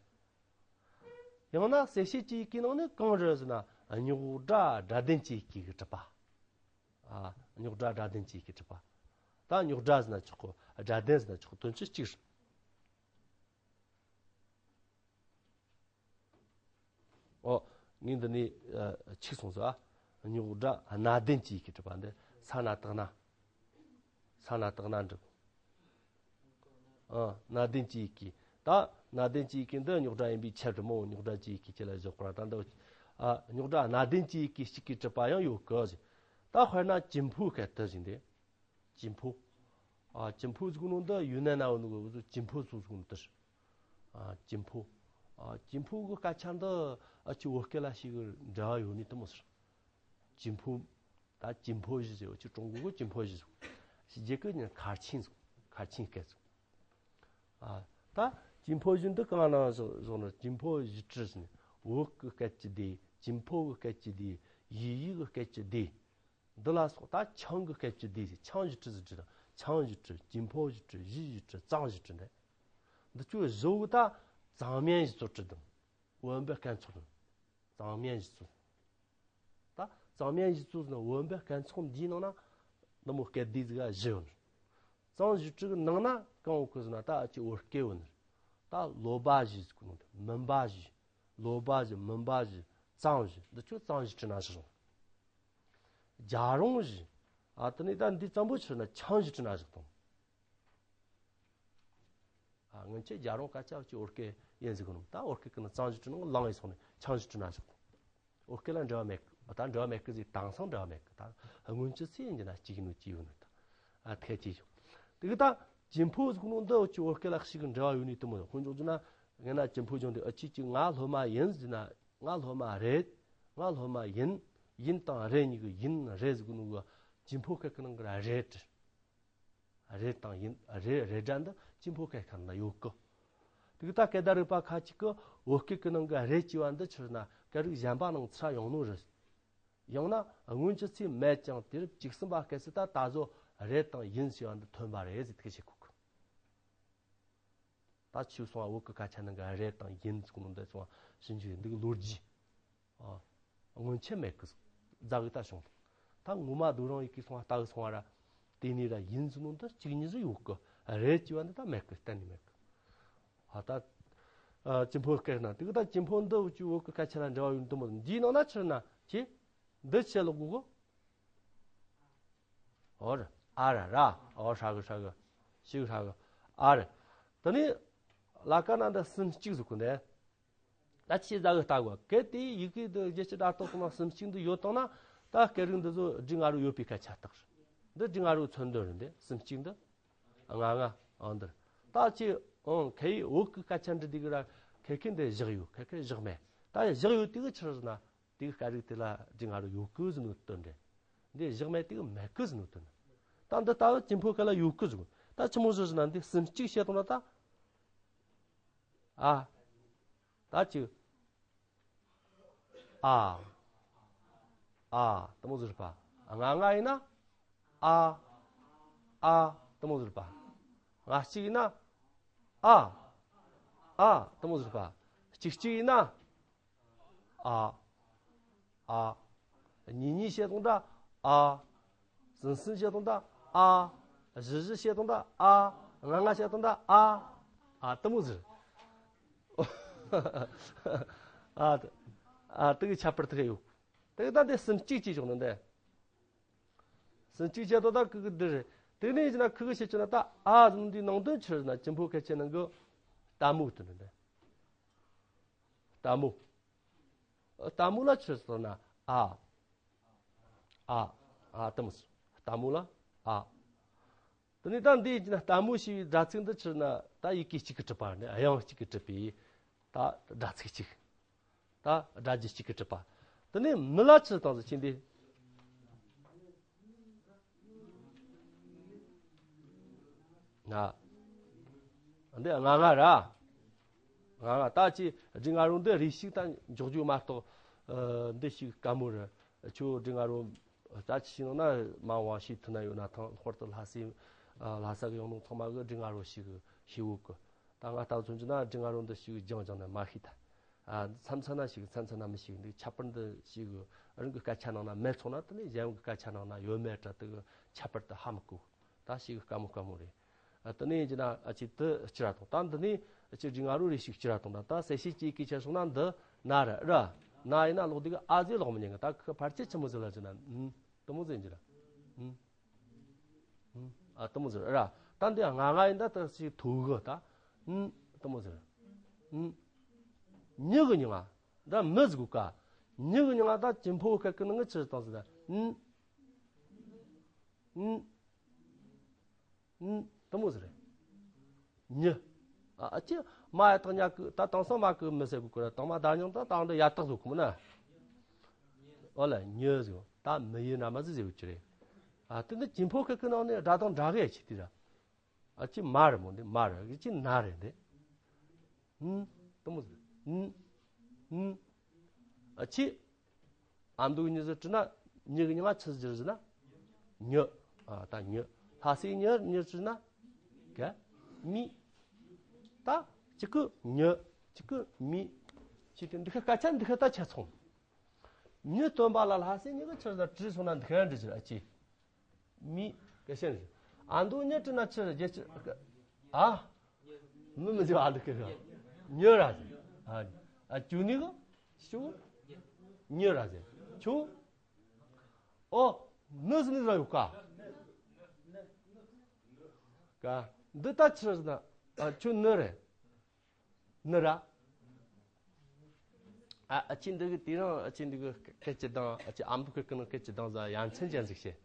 ཡང་ན་གསལ་བྱེད་ཀྱི་ཡི་གེའི་ནང་ནས་གང་རེད་ཟེར་ན་རྙོག་སྒྲ་སྒྲ་ལྡན་གྱི་ཡི་གེ་གིས་གྲུབ་པ། ཨ་རྙོག་སྒྲ་སྒྲ་ལྡན་གྱི་ཡི་གེས་གྲུབ་པ། ད་རྙོག་སྒྲ་ཟེར་ན་ཆོག་གོ། སྒྲ་ལྡན་ཟེར་ན་ཆོག་གོ། དོན་ཚན་གཅིག་རེད། ཨོ། ངས་འདི་ནས་ཨ་ཆིག་སོང་ཟིག་ཨ། རྙོག་སྒྲ་སྣ་ལྡན་གྱི་ཡི་གེས་གྲུབ་པ་འདི་ས་ན་བཏགས་སྣ། ས་ན་བཏགས་སྣ་འགྲུབ། ཨ། སྣ་ལྡན་གྱི་ཡི་གེ། ད་སྣ་ལྡན་གྱི་ཡི་གེ་འདི་རྙོག་དྲ་ཡིན་པའི་ཕྱིར་རོ། རྙོག་དྲ་གྱི་ཡི་གེ་ཅིག་ལ་བཞག་པ་ད་འདི། ཨ། རྙོག་དྲ་སྣ་ལྡན་གྱི་ཡི་གེ་གཅིག་གིས་གྲུབ་པ་ཡང་ཡོད་གི་ཟེར། ད་དཔེར་ན་ཅིན་ཕོའི་སྐད་དུ་ཟེར་ཏེ། ཅིན་ཕོ། ཨ། ཅིན་ཕོ་ཟེར་གོ་ནོ་འདི་ཡུན་ནན་ན་ཡོད་ནོ་གི་ཅིན་ཕོ་ཟེར་གོ་ནོ་དེ་རེད། ཨ། ཅིན་ཕོ། ཨ། ཅིན་ཕོ་གི་སྐད་ཆ་འདི། ཨ། ཅིག་བོད་སྐད་ལ་ཞིག་འབྲེལ་བ་ཡོད་ནི་དེ་མོ་ཟེར། ཅིན་ཕོ། ད་ཅིན་ཕོ་ཞི་ཟེར་བ་ཅིག་ཀྲུང་གོ་གི་ཅིན་ཕོ་ཞི་ཟེར། ཕྱི་རྒྱལ་གི་ཉིན་མཁར་ཆེན་ཟེར། མཁར་ཆེན་སྐད་ཟེར། ཨ། ད་ཅིན་ཕོ་ཞི་འདི་གང་ན་བཞག་བཞག་ན། ཅིན་ཕོ་ཞི་ཀྲི་ཟེར་ནས་བོད་གི་སྐད་ཀྱི་སྡེ། ཅིན་ཕོ་གི་སྐད་ཀྱི་སྡེ། ཡི་ཡི་གི་སྐད་ཀྱི་སྡེ། འདི་ལ་སོགས་ད་ཆང་གི་སྐད་ཀྱི་སྡེ་ཟེར། ཆང་ཞི་ཀྲི་ཟེར་ཀྲི་དང་། ཆང་ཞི་ཀྲི། ཅིན་ཕོ་ཞི་ཀྲི། ཞི་ཞི་ཀྲི། གཙང་ཞི་ཀྲི་འདི། འདི་ཚོ་བཞི་བོ་ད་གཙང་སྨན་ཞི་ཚོ་ཀྲི་དང་། བོན་པོའི་སྐད་ཚོགས་དང་། གཙང་སྨན་ཞི་ཚོ། ད་གཙང་སྨན་ཞི་ཚོ་ཟེར་ན་བོན་པོའི་སྐད་ཚོགས་འདིའི་ནང་ན་ནི་མོ་སྐད་སྡེ་ཟིག་ག་བཞི་ཡོད་ནི། གཙང་ཞི་ཀྲི་གི་ནང་ན་གང་ཡོད་གི་ཟེར་ན་ད་ཨ་ཅིག་བོད་སྐད་ཡོད་ནི། ད་ལོ་པ་ཞི་ཟེར་གོ་ནོ་དེ། མུན་པ་ཞི། ལོ་པ་ཞི། མུན་པ་ཞི། གཙང་ཞི། འདི་ཚོ་གཙང་ཞི་ཀྲི་ན་བཞག་རུང་། རྒྱ་རོང་ཞི། ཨ། དེ་ནས་ད་འདི་གཙང་པོ་ཆི་ན་ཆང་ཞི་ཀྲི་ན་བཞག་དང་། ཨ། སྔོན་ཆད་རྒྱ་རོང་སྐད་ཆ་ཅིག་བོད་སྐད་ཡིན་ཟེར་གོ་ནོ། ད་བོད་སྐད་ཀྱི་ནང་གཙང་ཞི་ཀྲི་ནང་ལངས་ཡི་སོང་ནས་ཆང་ཞི་ཀྲི་ན་བཞག་དང་། བོད་སྐད་ལ་འབྲེལ་བ་མེད་གི། ད་འབྲེལ་བ་མེད་གི་ཟེར། དེང་སང་འབྲེལ་བ་མེད་གི། ད་སྔོན་ཆད་ཚེ་ཡིན་གྱི་ན་གཅིག་ཡིན་ནོ་གཅིག་ཡོད་ནོ་ད། ཨ། ཐེ་ཅི་ཡོད། དེ་གི་ད་ཅིན་ཕོ་ཟེར་གོ་ནོ་འདི་ཅིག་བོད་སྐད་ལ་ཞིག་གི་འབྲེལ་བ་ཡོད་ནི་དེ་མོ། དཔེ་འཇོག་རྒྱུ་ན་ངས་ན་ཅིན་ཕོ་ཅང་དེ་ཨ་ཅིག་ཅིག་ང་སློབ་མ་ཡིན་ཟེར་ན། ང་སློབ་མ་རེད། ང་སློབ་མ་ཡིན། ཡིན་དང་རེད་གཉིས་ཀྱི་ཡིན་རེད་ཟེར་གོ་ནོ་གི་ཅིན་ཕོ་སྐད་ཀྱི་ནང་གི་རེད། རེད་དང་ཡིན། རེད། རེད་སྒྲ་འདི་ཅིན་ཕོ་སྐད་ཁ་ན་ཡོད་གི། དེ་གི་ད་སྐད་བརྡ་རིག་པ་ཁ་ཅིག་གི་བོད་སྐད་ཀྱི་ནང་གི་རེད་ཅེས་པ་འདི་ཆི་ན་སྐད་རིགས་གཞན་པ་ནང་ཚུར་ཡོང་ནོ་རེད། ཡང་ན་སྔོན་གྱི་ཚེ་མེད་ཀྱང་དུས་རབས་བཅུ་གསུམ་པ་སྐད་ཚེ་ད་ད་གཟོད་རེད་དང་ཡིན་ཞེས་པ་འདི་ཐོན་པ་རེད་ཟེར་ཐག་བཅད་གོ་གི། ད་ཆོས་སོང་བ་བོད་ཀྱི་སྐད་ཆ་ནང་གི་རེད་དང་ཡིན་ཟེར་གོ་ནོ་འདི་སོང་བ་ཕྱིན་ཆད་འདི་གི་ལོ་རྒྱུས། ཨ། སྔོན་ཆད་མེད་གི། རྫ་གི་ད་བྱུང་། ད་ངོ་མ་རྡོ་རིང་ཡི་གེ་སོང་བ་ལྟ་གི་སོང་བ་ར། དེ་ནས་ར་ཡིན་ཟེར་ནོ་འདི་གཅིག་གཉིས་ཟིག་ཡོད་གི། རེད་ཅེས་པ་འདི་ད་མེད་གི། གཏན་ནས་མེད་གི། ཨ། ད་ཨ་ཅིན་ཕོ་སྐད་ན་དེ་གི་ད་ཅིན་ཕོ་འདི་འུ་ཅི་བོད་ཀྱི་སྐད་ཆ་ལ་འབྲེལ་བ་ཡོད་འདུག་མོ། འདིའི་ནང་ན་ཆི་ན་ཅི། འདི་ཆི་ལོག་གོ་གི། ཨོ་ར། ཨ་ར་ར། ཨོ་ཧྲ་གི་ཧྲ་གི། ཤི་གི་ཧྲ་གི། ཨ་ར། དེ་ནས་ལ་ཀ་ན་འདི་སུམ་གཅིག་ཟེར་གོ་འདི། ད་ཆི་ཟ་གི་ལྟ་གོ། གལ་ཏེ་ཡི་གེ་འདི་རྒྱལ་སྤྱི་སྒྲ་རྟགས་སོང་ན་སུམ་གཅིག་འདི་ཡོད་བཏང་ན། ད་སྐད་རིགས་འདི་ཚོ་སྒྲ་ང་རོ་ཡོད་པའི་སྐད་ཆ་རྟགས་རེད། འདི་སྒྲ་ང་རོ་མཚོན་དོན་རེད། འདི་སུམ་གཅིག་འདི། ང་ང་། ཨང་འདིར། ད་ཅི། ཨང་། ཁ་ཡི་བོད་ཀྱི་སྐད་ཆ་འབྲི་དུས་ཀྱི་ར་ཁ་ཁ་འདི་བཞག་ཡོད། ཁ་ཁ་བཞག་མེད། ད་བཞག་ཡོད་དུས་ཀྱི་ཆི་རེད་ཟེར་ན། དེ་གི་སྐད་རིགས་དེ་ལ་སྒྲ་ང་རོ་ཡོད་གི་ཟེར་ནོ་དོན་རེད། འདི་བཞག་མེད་དེ་གི་མེད་གི་ཟེར་ནོ་དོན། ད་འདི་ལྟ་བུ་ཅིན་ཕོ་སྐད་ལ་ཡོད་གི་ཟེར། ད་ཆི་མོ་ཟེར་ཟེར་ན་འདི་སུམ་གཅིག་བཤད་བཏང་ན་ད། ཨ། ད་ཅི། ཨ། ཨ། དེ་མོ་ཟེར་པ། ང་ང་ཡིན་ན། ཨ། ཨ། དེ་མོ་ཟེར་པ། ང་གཅིག་ཡིན་ན། ཨ། ཨ། དེ་མོ་ཟེར་པ། གཅིག་གཅིག་ཡིན་ན། ཨ། ཨ། གཉིས་གཉིས་བཤད་བཏང་ད། ཨ། གསུམ་གསུམ་བཤད་བཏང་ད། ཨ། བཞི་བཞི་བཤད་བཏང་ད། ཨ། ལྔ་ལྔ་བཤད་བཏང་ད། ཨ། ཨ། དེ་མོ་ཟེར། ཨ། ཨ། དེ་གི་ཁྱད་པར་དེ་ག་ཡོད། དེ་གི་ད་དེ་སུམ་གཅིག་ཅེས་བྱུང་ནི་འདི། སུམ་གཅིག་བཤད་བཏང་ད་ཁུ་གི་འདི་རེད། དེ་ནས་ཡིན་ན་ཁུ་གི་བཤད་ཆོག་ན་ད། ཨ་ཟེར་ནོ་འདིའི་ནང་དོན་ཆི་རེད་ཟེར་ན་ཅིན་ཕོ་སྐད་ཆའི་ནང་གི་ལྟད་མོ་དེ་རེད་འདི། ལྟད་མོ། ལྟད་མོ་ལ་ཆི་ཟེར་ན། ཨ། ཨ། ཨ། ལྟད་མོ་ཟེར། ལྟད་མོ་ལ། ཨ། དེ་ནས་ད་འདི་ཡིན་ན་ལྟད་མོ་ཞེས་པའི་སྒྲ་ཚིག་འདི་ཆི་ཟེར་ན། ད་ཡི་གེ་གཅིག་གིས་གྲུབ་པ་ནི་དབྱངས་གཅིག་གིས་གྲུབ་པའི་ད་སྒྲ་ཚིག་གཅིག་ད་སྒྲ་བརྗོད་གཅིག་གིས་གྲུབ་པ། དེ་ནས་མི་ལ་ཆི་བཏང་ཟེར་ཁྱེད་འདི། ང་། འདི་ང་ང་ར། ང་ང་། ད་ཅི་སྒྲ་ང་རོ་འདི་རེ་ཞིག་ད་འཇོག་རྒྱུ་མ་གཏོགས། ཨ། འདི་ཞིག་དཀའ་མོ་རེད། ཁྱོད་སྒྲ་ང་རོ་ད་ཅི་ཞིག་ནང་ན་མང་བ་ཤེས་ཐུབ་ན་ཡོད་ན་ཐང་། ལྷག་པར་དུ་ལྷ་སའི། ཨ། ལྷ་ས་གི་ཡོང་ནོ་ཚང་མ་གི་སྒྲ་ང་རོ་ཞིག་ཤེས་འོ་གི། ད་ང་ལྟ་བུ་མཚོན་རྒྱུ་ན་སྒྲ་ང་རོ་འདི་ཞིག་སྦྱང་སྦྱང་ན་མ་ཤེས་ད། ཨ། མཚམས་མཚམས་ན་ཤེས་གི། མཚམས་མཚམས་ན་མི་ཤེས་གི། འདི་ཁྱད་པར་འདི་ཤེས་གི། རང་གི་སྐད་ཆ་ནང་ན་མེད་སོང་ན་དེ་ནས་གཞན་གི་སྐད་ཆ་ནང་ན་ཡོད་མེད་འདྲ་དེ་གི་ཁྱད་པར་དེ་ཧ་མི་གོ། ད་ཤེས་གི་དཀའ་མོ་དཀའ་མོ་རེད། ཨ། དེ་ནས་ཡིན་གྱི་ན་ཨ་ཅིག་དེ་སྤྱིར་བཏང་། ད་འདི་ནས་ཨ་ཅིག་སྒྲ་ང་རོ་རེ་ཞིག་སྤྱིར་བཏང་ད། ད་གསལ་བྱེད་ཀྱི་ཡི་གེ་ཁྱེར་སོང་ན་འདི་ན་ར་ར། ན་ཡིན་ན་ལོག་དེ་གི་ཨ་ཟེར་ལོག་མི་ཉན་གི། ད་ཁི་ཕལ་ཆེར་ཆི་མོ་ཟེར་ལ་ཟེར་ན། ཨུམ། དེ་མོ་ཟེར་གྱི་ར། ཨུམ། ཨུམ། ཨ་དེ་མོ་ཟེར་ར། ད་འདི་ང་ང་ཡིན་ད་ད་ཞིག་ཐོ་གི་ད། ཨུམ། དེ་མོ་ཟེར། ཨུམ། ཉི་གི་མྱིང་ང་། ད་མི་ཟེར་གོ་ཀ་ཉི་གི་མྱིང་ང་ད་ཅི་འཕོ་ཁ་ཀི་ནང་གི་ཆི་བཏང་ཟེར་ད། ཨུམ། ཨུམ། ཨུམ། དེ་མོ་ཟེར། ཉི། ཨ་ཨ་ཅི། མ་ཡ་དང་ཉ་གི་ད་དེང་སང་མ་གི་མི་ཟེར་གོ་ཀི་ར། དང་མ་ད་མྱིང་ད་དང་འདི་ཡ་དག་ཟེར་གོ་མོ་ན། ཨོ་ལ་ཉི་ཟེར། ད་མི་ཡི་ན་མ་ཟེར་ཟེར་གོ་ཅི་རེད། ཨ་དེ་འདི་ཅི་འཕོ་ཁ་ཀི་ནང་ནས་སྒྲ་གདངས་འདྲ་གི་ཡ་ཆི་དེ་ར། ཨ་ཅི་མ་རེད་མོ་འདི་མ་རེད། ཨ་ཅི་ན་རེད་འདི། ཨུམ། དེ་མོ་ཟེར། ཨུམ། ཨུམ། ཨ་ཅི། ཨ་མདོ་ཉི་ཟེར་བྲིས་ན་ཉི་གི་མྱིང་ང་ཆི་ཟེར་ཟེར་ན། ཉི། ཨ་ད་ཉི། ལྷ་སའི་ཉི་ཉི་བྲིས་ན། ག་མི། ད་ཅི་གི་ཉི། ཅི་གི་མི། ཅི་དེ་འདི་ཁ་སྐད་ཆ་འདི་ཁ་ད་ཆ་ཚང་། མྱི་སྟོན་པ་ལ་ལྷ་སའི་ཉི་གི་ཆི་ཟེར་བྲིས་སོང་ན་འདི་ཁ་འདྲི་ཟེར། ཨ་ཅི། མི། སྐད་ཆ་འདྲི། ཨ་མདོ་ཉི་བྲིས་ན་ཆི་རེད་རྒྱལ་ཆི། ཨ། མི་མི་ཟེར་ཨ་འདི་ཁ་གི། ཉི་ར་ཟེར། ཨ་ཨ་ཅུ་ནི་གི། ཅུ། ཉི་ར་ཟེར། ཆུ། ཨོ། ནི་ཟེར་ནི་ར་ཡོད་ཀ་ཀ་འདི་ད་ཆི་རེད་ཟེར་ན། ཨ་ཆུ་ནི་རེད། ནི་ར། ཨ་ཨ་ཅི་འདི་གི་དེ་རིང་ཨ་ཅི་འདི་གི་སྐད་ཀྱི་གདངས། ཨ་ཅི་ཨ་མདོ་སྐད་ཀྱི་ནང་སྐད་ཀྱི་གདངས་ཟ་ཡ་མཚན་ཅན་ཟིག་བཤད།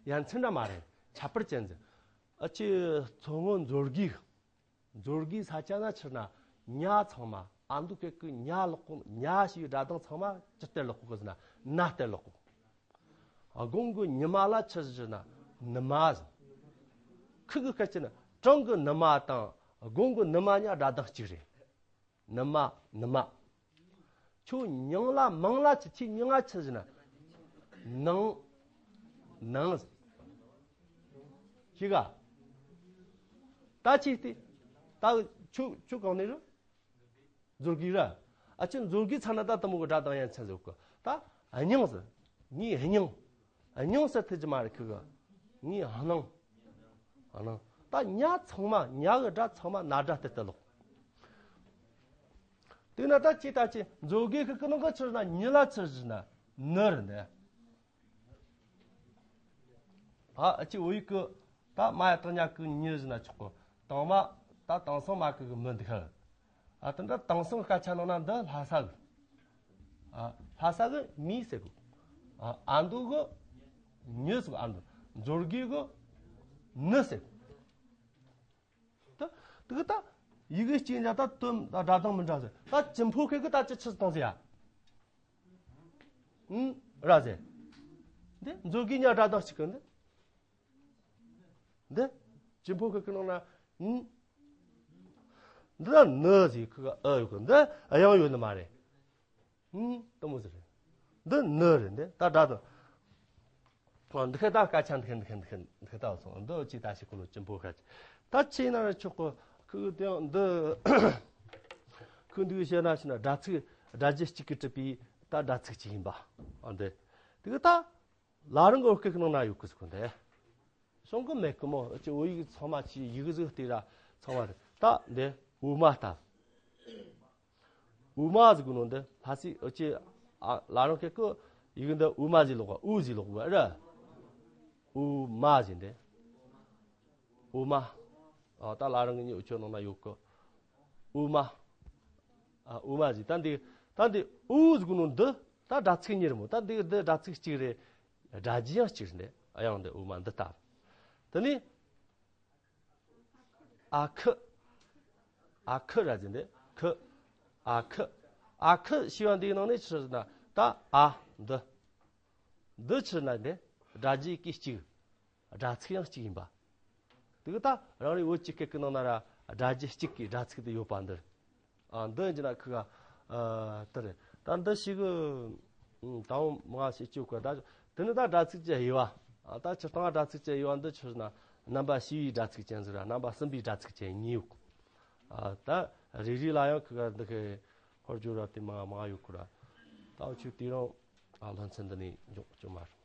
ཡ་མཚན་འདྲ་མ་རེད། ཁྱད་པར་ཅན་ཟིག་ཨ་ཅི་མཚོ་སྔོན་མཛོད་དགེ། མཛོད་དགེའི་ས་ཆ་ན་ཕྱིར་ན་ཉ་ཚང་མ། ཨ་མདོ་སྐད་ཀྱི་ཉ་ལོག་གོ། ཉ་ཞེས་པའི་སྒྲ་གདངས་ཚང་མ་ཅི་ལྟར་ལོག་གོ་གི་ཟེར་ན་ན་ལྟར་ལོག་གོ། དགུང་གི་ཉི་མ་ལ་ཆི་ཟེར་ན་ནུ་མ་ཟེར། ཁུ་གི་སྐད་ཀྱི་ན་བྲང་གི་ནུ་མ་དང་དགུང་གི་ནུ་མ་གཉིས་སྒྲ་གདངས་གཅིག་རེད། ནུ་མ། ནུ་མ། ཁྱོད་མྱིང་ལ་མིང་ལ་ཆི། ཁྱོད་མྱིང་ང་ཆི་ཟེར་ན། ནང་། ནང་ཟེར། ཤེས་ག་ད་ཅི་སྟེ། ད་ཁྱོད་ཁྱོད་གང་ནས་རེད། མཛོད་དགེ་ར། ཨ་ཅི་མཛོད་དགེ་ཚ་ན་ད་དེ་མོ་གི་སྒྲ་གདངས་ཡ་མཚན་ཟེར་གོ། ད་སྙིང་ཟེར། ངའི་སྙིང་། སྙིང་ཟེར་ཐུབ་ཀྱི་མ་རེད་ཁུ་གི། ངའི་སྣང་། སྣང་། ད་ཉ་ཚང་མ། ཉ་གི་སྒྲ་ཚང་མ་ན་སྒྲ་ལྟར་དུ་ལོག་དེ་ན་ད་ཅི་ད་ཅི་མཛོད་དགེ་ཁུ་གི་ནང་གི་ཆི་ཟེར་ན། ཉི་ལ་ཆི་ཟེར་ན་ནི་རེད་འདི། ཨ་ཨ་ཅི་བོད་ཡིག་གི་ད་མ་ཡ་དང་ཉ་གི་ཉི་ཟེར་ན་ཆོག་གི། དང་མ་ད་དེང་སང་མ་གི་གི་མི་འདི་ཁ། ཨ་དེ་འདྲ་དེང་སང་སྐད་ཆ་ནང་ན་འདི་ལྷ་ས་གི། ཨ་ལྷ་ས་གི་མི་ཟེར་གི། ཨ་ཨ་མདོ་གི་ཉི་ཟེར་གི། ཨ་མདོ། མཛོད་དགེ་གི་ནི་ཟེར་གི། ད་དེ་གི་ད་ཡི་གེ་གཅིག་འདྲ་ད་དོན་ད་སྒྲ་གདངས་མི་འདྲ་ཟེར། ད་ཅི་འཕོ་ཁེ་གི་ད་ཅི་ཆི་བཏང་ཟེར་ཡ། ཨུམ་ར་ཟེར། འདི་མཛོད་དགེ་ཉ་སྒྲ་གདངས་གཅིག་གི་འདི། འདི་ཅི་འཕོ་ཁེ་གི་ནང་ན་ཨུམ། འདི་ལ་ནི་ཟེར་ཁུ་ག་ཨ་ཡོད་གི། འདི་ཨ་ཡང་ཡོད་ནི་མ་རེད། ཨུམ། དེ་མོ་ཟེར་རེད། འདི་ནི་རེད། འདི་ད་སྒྲ་དང་། འདི་ཁ་ད་སྐད་ཆ་འདི་ཁ་འདི་ཁ་འདི་ཁ་འདི་ཁ་ད་སོང་། འདི་ཅི་ད་ཞིག་ཁོ་ལོ་ཅི་འཕོ་ཁ་ཅི། ད་ཅི་ན་ར་ཆོག་གི། ཁུ་དེ་ཡང་འདི་ཁུ་འདི་བཤད་ན་ཞིག་ན་སྒྲ་ཚིག་སྒྲ་རྒྱུད་གཅིག་གིས་གྲུབ་པའི་ད་སྒྲ་ཚིག་ཅིག་ཡིན་པ། ཨ་འདི་དེ་གི་ད་ལ་རང་གི་སྐད་ཀྱི་ནང་ན་ཡོད་གི་ཟེར་གོ་འདི། སོང་གི་མེད་གི་མོ། ཅི་འོ་ཡིག་ཚང་མ་ཅི་ཡིག་གཟུགས་དེ་ར་ཚང་མ་རེད། ད་འདི་འོ་མ་ལྟ། འོ་མ་ཟེར་གོ་ནོ་འདི་ལྷ་སའི་འོ་ཅི་ཨ་ལ་རང་སྐད་ཀྱི་ཡིག་འདི་འོ་མ་ཟེར་ལོག་ག་འོ་ཟེར་ལོག་ག་ར། འོ་མ་ཟེར་འདི། འོ་མ། ཨ་ད་ལ་རང་གི་ཉི་འོ་ཆོ་ནང་ན་ཡོད་གི། འོ་མ། ཨ་འོ་མ་ཟེར། ད་འདི་ད་འདི་འོ་ཟེར་གོ་ནོ་འདི་ད་སྒྲ་ཚིག་གཉིས་རེད་མོ། ད་འདི་འདི་སྒྲ་ཚིག་གཅིག་རེད། སྒྲ་རྒྱུད་ཡང་གཅིག་རེད། ཨ་ཡང་འདི་འོ་མ་འདི་ལྟ། དེ་ནས་ཨ་ཁུ། ཨ་ཁུ་ར་ཟེར་འདི་ཁུ། ཨ་ཁུ། ཨ་ཁུ་ཞེས་པ་འདིའི་ནང་ནས་ཆི་ཟེར་ན་ད་ཨ་འདི། འདི་ཆི་ཟེར་ན་འདི་སྒྲ་རྒྱུད་ཀྱི་གཅིག་སྒྲ་ཚིག་ཡང་གཅིག་ཡིན་པ། དེ་གི་ད་རང་རེ་བོད་ཀྱི་སྐད་ཀྱི་ནང་ན་ར་སྒྲ་རྒྱུད་གཅིག་གི་སྒྲ་ཚིག་དེ་ཡོད་པ་འདི། ཨ་འདི་ཡིན་གྱི་ན་ཁུ་ག་ཨ་དེ་རེད། ད་འདི་ཞིག་གི་ཨུམ་ད་འོ་མ་ཞིག་བཅུག་གི། ད་དེ་ནི་ད་སྒྲ་ཚིག་གི་དབྱེ་བ། ཨ་ད་སྤྱིར་བཏང་སྒྲ་ཚིག་གི་དབྱེ་བ་འདི་ཆི་ཟེར་ན་རྣམ་པ་བྱས་པའི་སྒྲ་ཚིག་ཅན་ཟིག་ར་རྣམ་པ་སེམས་པའི་སྒྲ་ཚིག་ཅན་གཉིས་ཡོད། ཨ་ད་རེ་རེ་ལ་ཡང་ཁུ་ག་འདི་གི་ཧོར་སྦྱོར་བ་དེ་མང་མང་ཡོད་ཁུ་ར། ད་འུ་ཆོས་དེ་རིང་ཨ་ལྷན་ཚན་འདི་ནས་འཇོག་བཅོ་མ་རེད།